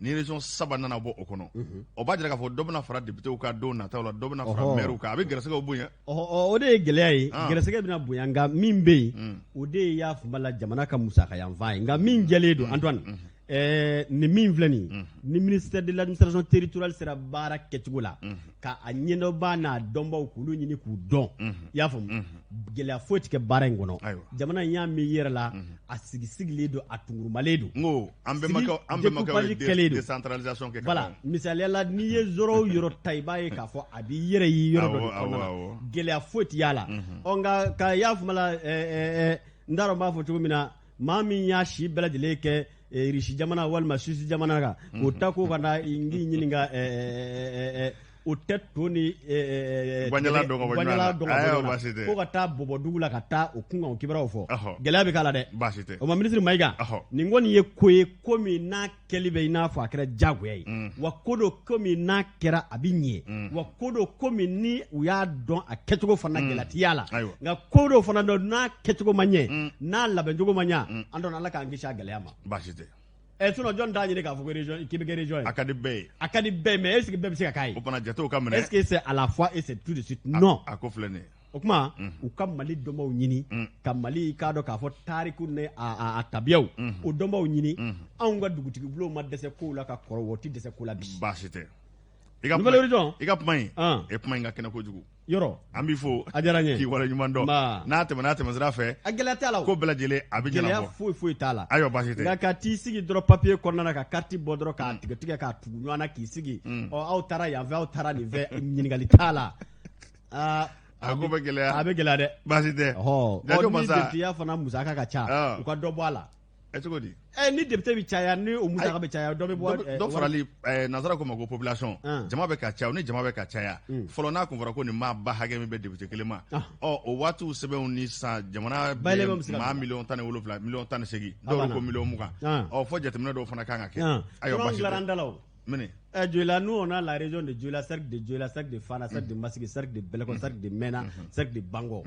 ni région saba nana bɔ o kɔnɔ, o b'a jira k'a fɔ dɔ bɛna fara député ka don nataw la, dɔ bɛna fara maire kan, a bɛ garisɛgɛw bonya. O de ye gɛlɛya ye, garisɛgɛ bɛna bonya, nka min bɛ yen, o de ye y'a faamu la jamana ka musaka yanfan ye. Nka min jɛlen don, Antoine, nin min filɛ nin ye, ni ministère de l'administration territoriale sera baara kɛcogo la, ka a ɲɛdɔnbaa n'a dɔnbaw k'olu ɲini k'u dɔn, i y'a faamu, gɛlɛya foyi tɛ kɛ baara in kɔnɔ. Jamana in y'a min yɛrɛ la, a sigi sigilen don, a tungurumalen don. N ko an bɛnbakɛw ye décentralisation kɛ. Voilà, misaliya la, n'i ye yɔrɔ o yɔrɔ ta, i b'a ye k'a fɔ a b'i yɛrɛ y'i yɔrɔ dɔ de kɔnɔna na, gɛlɛya foyi tɛ y'a la. Ɔ nka ka y'a faamu la, n t'a dɔn n b'a fɔ cogo min na, maa min y'a si bɛɛ lajɛlen kɛ Irisi jamana walima Suisse jamana kan, o ta ko ka na n k'i ɲininka, o tɛ to ni gwanjala dɔn ka bɔ ɲɔgɔn na, ko ka taa bɔbɔdugu la ka taa o kunkan o kibaruyaw fɔ, gɛlɛya bɛ k'a la dɛ. Baasi tɛ. O ma minisiri Mayiga, nin kɔni ye ko ye, ko min n'a kɛli bɛ i n'a fɔ a kɛra diyagoya ye, wa ko don ko min n'a kɛra a bɛ ɲɛ, wa ko don ko min ni u y'a dɔn a kɛcogo fana gɛlɛya ti y'a la, nka ko dɔ fana dɔn n'a kɛcogo ma ɲɛ, n'a labɛncogo ma ɲɛ, an dɔn Ala k'an kisi a gɛlɛya ma. Baasi tɛ. Sinon jɔn t'a ɲini k'a fɔ ko région k'i bɛ kɛ région ye? A ka di bɛɛ ye. A ka di bɛɛ ye, mais est ce que bɛɛ bɛ se ka k'a ye? O fana jatew ka minɛ. Est ce que c'est à la fois et c'est tout de suite? Non. A ko filɛ nin ye. O tuma u ka Mali dɔnbaw ɲini, ka Mali k'a dɔn k'a fɔ tariku ni a tabiyaw, o dɔnbaw ɲini. Anw ka dugutigi bulonw ma dɛsɛ kow la ka kɔrɔ, o tɛ dɛsɛ ko la bi. Baasi tɛ. Nouvel Horizon. I ka kuma in, e kuma in ka kɛnɛ kojugu. Yɔrɔ. An b'i fo. A diyara n ye. K'i waleɲuman dɔn. N'a tɛmɛna tɛmɛsira fɛ. A gɛlɛya t'a la o. Ko bɛɛ lajɛlen a bɛ ɲɛnabɔ. Gɛlɛya foyi foyi t'a la. Ayiwa, baasi tɛ. Nka ka t'i sigi dɔrɔn papier kɔnɔna na, ka carte bɔ dɔrɔn k'a tigɛ tigɛ k'a tugu ɲɔgɔn na k'i sigi. Ɔ aw taara yan fɛ, aw taara nin fɛ, ɲininkali t'a la. Aa, a ko bɛ gɛlɛya. A bɛ gɛlɛya dɛ. Baasi tɛ. Ɔhɔ, ni député fana musaka ka ca, u ka dɔ bɔ a la. Cogo di? Ni député bɛ caya, ni o musaka bɛ caya, dɔ bɛ bɔ. Dɔ farali nansara ko ma ko population. Jama bɛ ka caya, ni jama bɛ ka caya. Fɔlɔ n'a kun fɔra ko nin maa ba hakɛ min bɛ député kelen ma. Ɔ o waatiw sɛbɛnw ni sisan jamana bɛ maa 17 miliyɔn, 18 miliyɔn, dɔw ko 20 miliyɔn. Ɔ fɔ jateminɛ dɔw fana kan ka kɛ. Ayiwa, baasi tɛ. Mini. Dioïla, nous on a la région de Dioïla, cercle de Dioïla, cercle de Fana, cercle de Massigué, cercle de Beleko, cercle de Mena, cercle de Bango.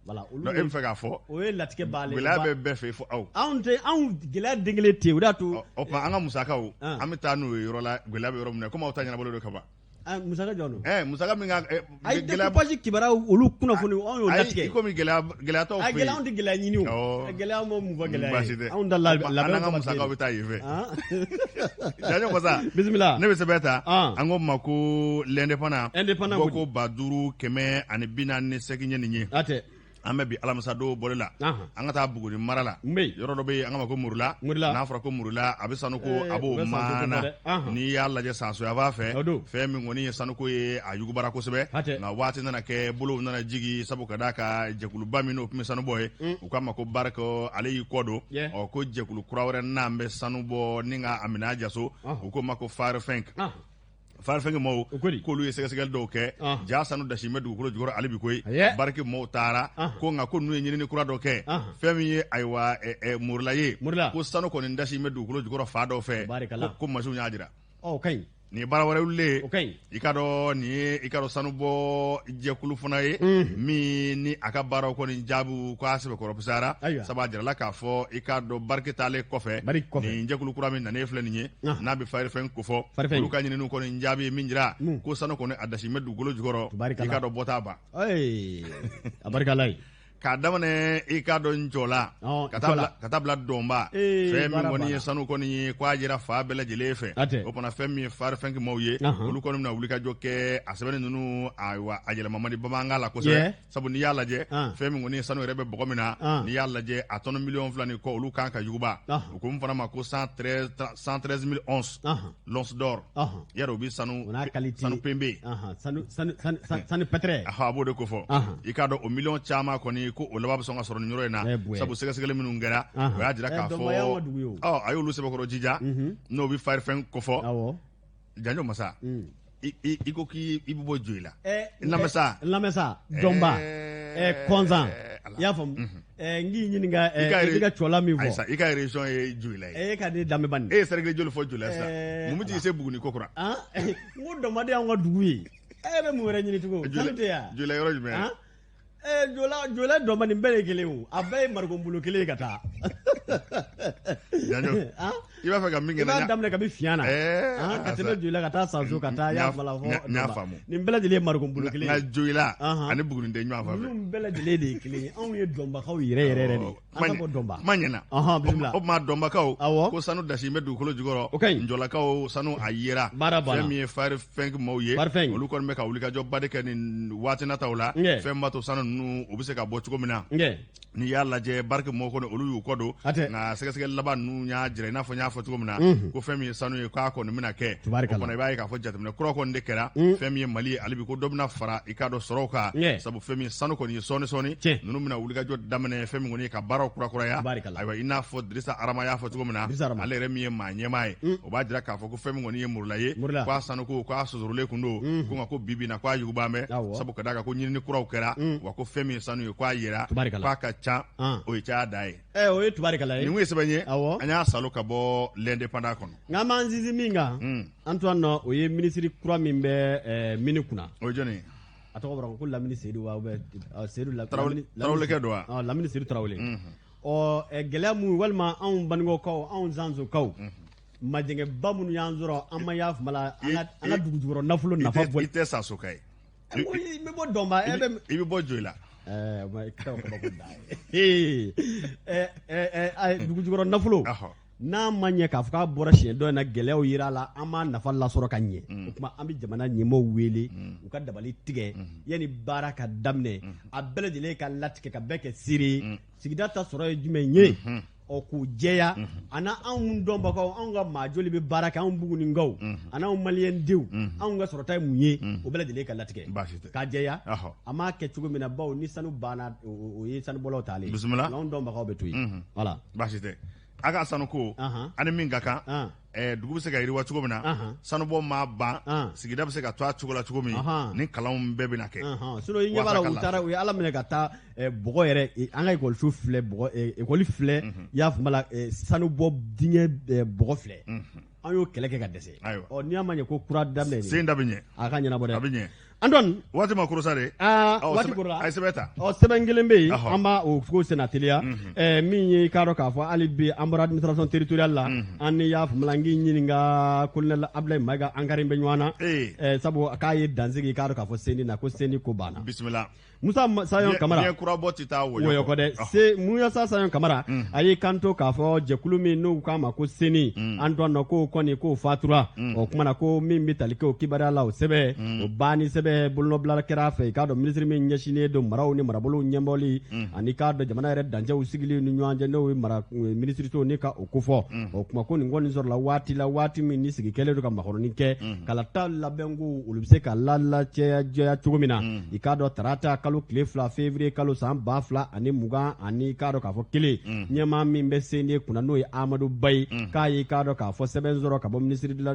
Voilà. Donc e bɛ fɛ k'a fɔ. O ye latigɛ b'ale. Gɛlɛya bɛ bɛɛ fɛ fo aw. Anw tɛ, anw gɛlɛya den kelen tɛ yen, o de y'a to. O tuma an ka musakaw, an bɛ taa n'u ye yɔrɔ la, gɛlɛya bɛ yɔrɔ min na, komi aw ta ɲɛnabɔlen don ka ban. Musaka jɔn don? Musaka min ka. Ayi, découpage kibaruyaw olu kunnafoni anw y'o latigɛ. Ayi, komi gɛlɛya t'aw fɛ yen. Gɛlɛya, anw tɛ gɛlɛya ɲini o. Gɛlɛya ma mun fɔ gɛlɛya ye. Anw ta labɛn. An n'an ka musakaw bɛ taa yen fɛ. Jajo Masa. Bisimila. Ne bɛ sɛbɛn ta. An ko ma ko l'indépendant. Indépendant. Bɔ ko 5148 ye nin ye. A tɛ. An bɛ bi alamisa don bɔli la, an ka taa Buguni mara la, yɔrɔ dɔ bɛ yen an k'a ma ko Murula. N'a fɔra ko Murula, a bɛ sanuko a b'o maana. N'i y'a lajɛ Sansoya b'a fɛ, fɛn min kɔni ye sanuko ye, a yugubara kosɛbɛ, nka waati nana kɛ bolow nana jigi, sabu ka d'a kan jɛkuluba min n'o tun bɛ sanu bɔ ye, u k'a ma ko Barrick, ale y'i kɔ don. Ɔ ko jɛkulu kura wɛrɛ n'an bɛ sanu bɔ ni ka a minɛ jaso, u k'o ma ko Fairbank. Fairbank maaw k'olu ye sɛgɛsɛgɛli dɔw kɛ, ja sanu dasi bɛ dugukolo jukɔrɔ ale bi koyi. Barrick maaw taara ko nka ko ninnu ye ɲinini kura dɔ kɛ, fɛn min ye ayiwa Murula ye, ko sanu kɔni dasi bɛ dugukolo jukɔrɔ fa dɔw fɛ, ko masiw y'a jira. O ka ɲi. Nin ye baara wɛrɛ wulilen ye. O ka ɲi. I ka dɔn nin ye, i ka dɔn sanubɔ jɛkulu fana ye min ni a ka baaraw kɔni jaabiw k'a sɛbɛkɔrɔ fisayara, sabu a jirala k'a fɔ i ka dɔn Barrick taalen kɔfɛ, nin jɛkulu kura min nanen filɛ nin ye, n'a bɛ Fairbank kofɔ, olu ka ɲininiw kɔni jaabi ye min jira ko sanu kɔni a dasi bɛ dugukolo jukɔrɔ, i ka dɔn bɔ t'a ban. A barika ye. K'a daminɛ i k'a dɔn Ncɔla ka taa bila Dɔnba, fɛn min kɔni ye sanu kɔni ye k'a jira fan bɛɛ lajɛlen fɛ. O fana fɛn min ye Fare 5 maaw ye, olu kɔni bɛna wulikajɔ kɛ a sɛbɛnni ninnu, ayiwa, a yɛlɛma man di bamanankan la kosɛbɛ, sabu n'i y'a lajɛ, fɛn min kɔni ye sanu yɛrɛ bɛ bɔgɔ min na, n'i y'a lajɛ, a tɔnɔ 2 miliyɔn ni kɔ, olu kan ka yuguba. U ko min fana ma ko 113 000 onces, l'once d'or, yarɔ, u bɛ sanu sanu pembe. Sanu pɛtɛrɛ. A b'o de ko fɔ. I k'a dɔn, o miliyɔn caman kɔni, ko o laban bɛ sɔn ka sɔrɔ nin yɔrɔ in na, sabu sɛgɛsɛgɛli minnu kɛra, o y'a jira k'a fɔ, ɔ, a y'olu sɛbɛkɔrɔ jija, n'o bɛ Fare 5 kofɔ. Janjo masa, i ko k'i bɛ bɔ Joyila, n lamɛn sa. N lamɛn sa, Dɔnba, Kɔnzan, i y'a faamu, n k'i ɲininka, i ka cɔla min fɔ. I ka région ye Joyila ye. E ka ne danbe bani. E ye cercle joli fɔ Joyila sisan? Mun bɛ t'i se Buguni ko kura? N ko Dɔnba de y'anw ka dugu ye. E bɛ mun wɛrɛ ɲini tugun? Sanu tɛ yan. Joyila yɔrɔ jumɛn? Joyila, Dɔnba, nin bɛɛ ye kelen o, a bɛɛ ye marikɔnbolo kelen ye ka taa. Janjo, i b'a fɛ ka min kɛ? I b'a daminɛ kabi Fiɲɛ na ka tɛmɛ Joyila, ka taa Sanso, ka taa Yafala fɔ. N y'a faamu. Nin bɛɛ lajɛlen ye marikɔnbolo kelen ye. Nka Joyila ani Buguni tɛ ɲɔgɔn fan fɛ. Ninnu bɛɛ lajɛlen de ye kelen ye. Anw ye Dɔnbakaw yɛrɛ yɛrɛ yɛrɛ de ye. An ka bɔ Dɔnba. Kuma ɲɛna. Bisimila. O tuma, Dɔnbakaw ko sanu dasi bɛ dugukolo jukɔrɔ. O ka ɲi. Njɔlakaw, sanu a yera. Baara banna. Fɛn min ye Fare 5 maaw ye, Fare 5, olu kɔni bɛ ka wulikajɔba de kɛ nin waati nataw la, fɛn b'a to sanu ninnu u bɛ se ka bɔ cogo min na. N'i y'a lajɛ, Barrick mɔgɔw kɔni, olu y'u kɔ don, nka sɛgɛsɛgɛli laban ninnu y'a jira, i n'a fɔ n y'a fɔ cogo min na, ko fɛn min ye sanu ye, k'a kɔni bɛna kɛ. O fana, i b'a ye k'a fɔ jateminɛ kura kɔni de kɛra. Fɛn min ye Mali ye, hali bi ko dɔ bɛna fara i k'a dɔn sɔrɔw kan, sabu fɛn min ye sanu kɔni ye, sɔɔni sɔɔni ninnu bɛna wulikajɔ daminɛ, fɛn min kɔni ye ka baaraw kurakuraya. Ayiwa, i n'a fɔ Dirisa Arama y'a fɔ cogo min na, ale yɛrɛ min ye maa ɲɛmaa ye, o b'a jira k'a fɔ ko fɛn min kɔni ye Murula ye, k'a sanuko k'a sosorolen kun don, ko nka ko bi bi in na, k'a yuguban bɛ, sabu ka d'a kan ko ɲinini kuraw kɛra, wa ko fɛn min ye sanu ye, k'a yera, k'a ka ca, o ye caya da ye. O ye tubarikala ye. Nin ye sɛbɛn ye, an y'a salo ka bɔ L'Indépendant kɔnɔ. Nka an b'an sinsin min kan, Antoine, o ye minisiri kura min bɛ mini kunna. O ye jɔnni ye? A tɔgɔ bɔra ko Lamini Seyidu wa Seyidu. Tarawelekɛ don wa? Lamini Seyidu Tarawele. Ɔ, gɛlɛya mun walima anw Banikɔkaw, anw Zanzokaw, majɛngɛba minnu y'an sɔrɔ, an ma y'a fama la, an ka dugu jukɔrɔ nafolo nafa bɔ. I tɛ Sasoka ye. N bɛ bɔ Dɔnba. I bɛ bɔ Joyila. Kabako da ye. Dugu jukɔrɔ nafolo, n'a ma ɲɛ k'a fɔ k'a bɔra siɲɛ dɔ in na, gɛlɛyaw yira a la, an m'a nafa lasɔrɔ ka ɲɛ. O tuma, an bɛ jamana ɲɛmɔgɔw wele u ka dabali tigɛ yanni baara ka daminɛ, a bɛɛ lajɛlen ka latigɛ ka bɛɛ kɛ seere ye. Sigida ta sɔrɔ ye jumɛn ye? Ɔ, k'o jɛya a na anw dɔnbagaw, anw ka maa joli bɛ baara kɛ, anw Bugunikaw, a n'anw maliyɛn denw, anw ka sɔrɔta ye mun ye, o bɛɛ lajɛlen ka latigɛ k'a jɛya. A m'a kɛ cogo min na, bawo ni sanu banna, o ye sanubɔlaw taalen. Bisimila. Anw dɔnbagaw bɛ to yen, voilà. Baasi tɛ. A ka sanuko ani min ka kan, dugu bɛ se ka yiriwa cogo min na, sanubɔ maa ban, sigida bɛ se ka to a cogo la cogo min, ni kalanw bɛɛ bɛna kɛ. Sinon, i ɲɛ b'a la, u taara, u ye Ala minɛ ka taa bɔgɔ yɛrɛ, an ka ekɔliso filɛ, bɔgɔ ekɔli filɛ, i y'a faamu la, sanubɔ dingɛ bɔgɔ filɛ, an y'o kɛlɛ kɛ ka dɛsɛ. Ɔ, n'i y'a ma ɲɛ ko kura daminɛ. Sen da bɛ ɲɛ. A ka ɲɛnabɔ dɛ. A bɛ ɲɛ. Antoine. Waati ma korosa de. Aa, waati korola. A ye sɛbɛn ta. Ɔ, sɛbɛn kelen bɛ yen, an b'a o ko senna teliya. Min ye, i k'a dɔn k'a fɔ hali bi an bɔra administration territoriale la, an ni y'a faamu la, n k'i ɲininka colonel Abdoulaye Mayiga, an kari bɛ ɲɔgɔn na, sabu k'a ye dansigi, i k'a dɔn k'a fɔ CENI na, ko CENI ko banna. Bisimila. Musa Sayon Kamara. Diɲɛ kurabɔ tɛ taa wɔyɔ kɔ dɛ. Se Musa Sayon Kamara, a y'i kanto k'a fɔ jɛkulu min n'u k'a ma ko CENI, Antoine, k'o kɔni k'o fatura. O kumana ko min bɛ tali kɛ o kibaruya la, o sɛbɛn o banni sɛbɛn bolonɔbila kɛra a fɛ. I k'a dɔn, minisiri min ɲɛsinnen don maraw ni marabolow ɲɛbɔli ani k'a dɔn jamana yɛrɛ dancɛw sigili ni ɲɔgɔn cɛ, n'o ye mara minisiriso ni ka o kofɔ. O kuma ko nin kɔni sɔrɔla waati la, waati min ni sigi kɛlen don ka makɔrɔni kɛ kalata labɛnko, olu bɛ se ka lalacɛya jɛya cogo min na. I k'a dɔn, tarata kalo tile 2 février kalo san 2020 ani k'a dɔn k'a fɔ kelen, ɲɛmaa min bɛ CENI kunna, n'o ye Amadu Bayi, k'a ye k'a dɔn k'a fɔ sɛbɛn sɔrɔ ka bɔ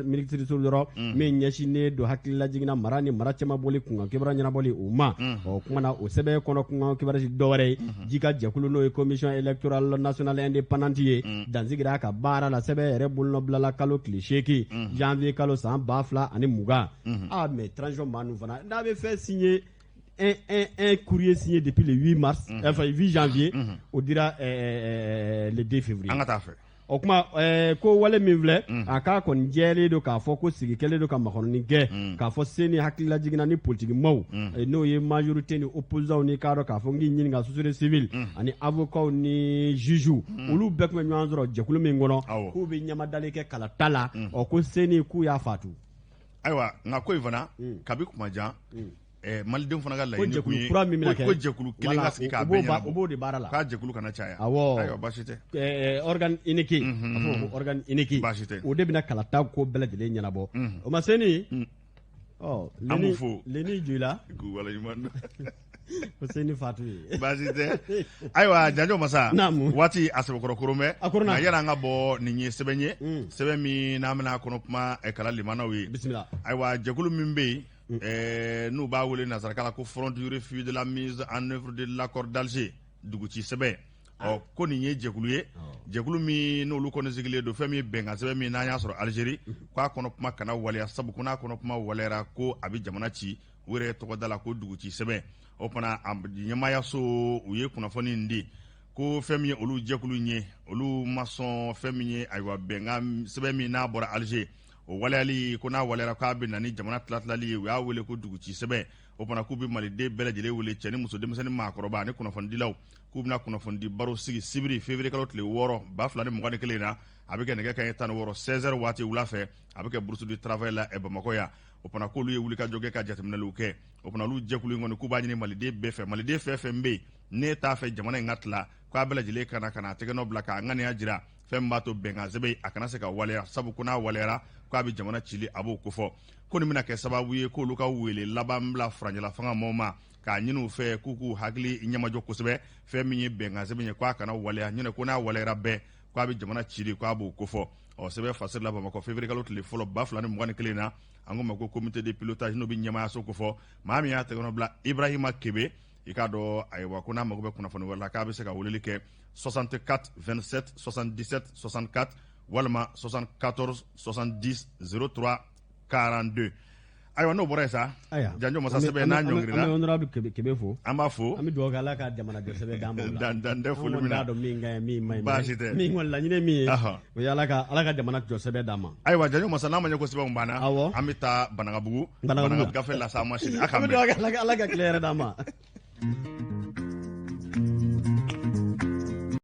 minisiriso yɔrɔ min ɲɛsinnen don hakililajiginna mara ni mara cɛmabɔli kunkan kibaruya ɲɛnabɔli o ma. Ɔ kumana, o sɛbɛn kɔnɔ kunkan kibaruya si dɔwɛrɛ ye ji ka jɛkulu, n'o ye Commission électorale nationale indépendante ye, dansigira a ka baara la. Sɛbɛn yɛrɛ bolonɔbilala kalo tile 8 janvier kalo san 2020. Ah, mais transition maa ninnu fana, n'a bɛ fɛn signé, un courrier signé depuis le 8 mars, enfin 8 janvier, o dira le 2 février. An ka taa fɛ. O tuma ko wale min filɛ a k'a kɔni jɛlen don k'a fɔ ko sigi kɛlen don ka makɔnɔni kɛ k'a fɔ CENI hakililajigin na ni politikimaw n'o ye majorité ni opposants ni k'a dɔn k'a fɔ n k'i ɲininka société civile ani avocats ni juges olu bɛɛ tun bɛ ɲɔgɔn sɔrɔ jɛkulu min kɔnɔ k'u bɛ ɲamadali kɛ kalata la ɔ ko CENI k'u y'a fatu. Ayiwa, nka ko in fana kabi kuma jan, malidenw fana ka laɲini kun ye kura min bɛna kɛ ko jɛkulu kelen ka sigi k'a bɛɛ ɲɛnabɔ. U b'o de baara la. K'a jɛkulu kana caya. Awɔ. Ayiwa, baasi tɛ. Organe unique, a fɔ o ma ko organe unique. Baasi tɛ. O de bɛna kalata ko bɛɛ lajɛlen ɲɛnabɔ. O ma CENI ɔ An b'u fo. Leni Joyila. K'u waleɲuman dɔn. Ko CENI fatu ye. Baasi tɛ. Ayiwa, Janjo Masa. Naamu. Waati a sɛbɛkɔrɔ koron bɛ. A koronna. Nka yanni an ka bɔ, nin ye sɛbɛn ye, sɛbɛn min n'an bɛna kɔnɔ kuma kala limanaw ye. Bisimila. Ayiwa, jɛkulu min bɛ yen, n'u b'a wele nansarakan la ko Front du refus de la mise en œuvre de l'accord d'Alger, duguci sɛbɛn, ɔ ko nin ye jɛkulu ye, jɛkulu min n'olu kɔni sigilen don fɛn min ye bɛnkan sɛbɛn min n'an y'a sɔrɔ Algérie, k'a kɔnɔ kuma kana waleya, sabu ko n'a kɔnɔ kuma waleyara, ko a bɛ jamana ci. U yɛrɛ tɔgɔ da la ko duguci sɛbɛn. O fana a ɲɛmaayaso, u ye kunnafoni in di ko fɛn min ye olu jɛkulu in ye, olu ma sɔn fɛn min ye, ayiwa, bɛnkan sɛbɛn min n'a bɔra Alger, o waleyali, ko n'a waleyara, k'a bɛ na ni jamana tilatilali ye. U y'a wele ko duguci sɛbɛn. O fana k'u bɛ maliden bɛɛ lajɛlen wele, cɛ ni muso, denmisɛnnin, maakɔrɔba ani kunnafonidilaw, k'u bɛna kunnafonidi baro sigi sibiri février kalo tile 6 2021 na. A bɛ kɛ nɛgɛ kanɲɛ 16, 16 heures waati, wula fɛ. A bɛ kɛ Bourse du Travail la Bamakɔ yan. O fana k'olu ye wulikajɔ kɛ ka jateminɛliw kɛ. O fana olu jɛkulu in kɔni, k'u b'a ɲini maliden bɛɛ fɛ, maliden fɛn fɛn bɛ yen n'e t'a fɛ jamana in ka tila, k'a bɛɛ lajɛlen ka na ka na a tɛgɛnɔ bila k'a ŋaniya jira fɛn min b'a to bɛnkan sɛbɛn a kana se ka waleya, sabu ko n'a waleyara, k'a bɛ jamana cili, a b'o kofɔ. Ko nin bɛna kɛ sababu ye k'olu ka wele laban bila furancɛla fanga maaw ma, k'a ɲini u fɛ k'u k'u hakili ɲɛmajɔ kosɛbɛ fɛn min ye bɛnkan sɛbɛn ye, k'a kana waleya ɲinɛ, ko n'a waleyara bɛɛ, k'a bɛ jamana cili, k'a b'o kofɔ. Ɔ sɛbɛn fasiri la Bamakɔ février kalo tile fɔlɔ 2021 na, an ko ma ko comité de pilotage, n'o bɛ ɲɛmaayaso kofɔ, maa min y'a tɛgɛnɔ bila, Ibrahima Kebe. I k'a dɔn, ayiwa, ko n'a mago bɛ kunnafoni wɛrɛ la, k'a bɛ se ka weleli kɛ 64 27 77 64 walima 74 70 03 42. Ayiwa, n'o bɔra yen sa, Janjo Masa, sɛbɛn n'a ɲɔngirila. An bɛ honorable Kebe fo. An b'a fo. An bɛ dugawu kɛ, Ala ka jamana jɔ sɛbɛn d'an ma o la. Dan tɛ foli min na. An kɔni t'a dɔn min ka ɲi, min ma ɲi. Baasi tɛ. Min kɔni laɲini min ye, o ye Ala ka jamana jɔ sɛbɛn d'an ma. Ayiwa, Janjo Masa, n'a ma ɲɛ ko sɛbɛnw banna, awɔ, an bɛ taa Banankabugu. Banankabugu gafe las'an ma sini. A k'an bɛn. An bɛ dugawu kɛ, Ala ka tile hɛrɛ d'an ma.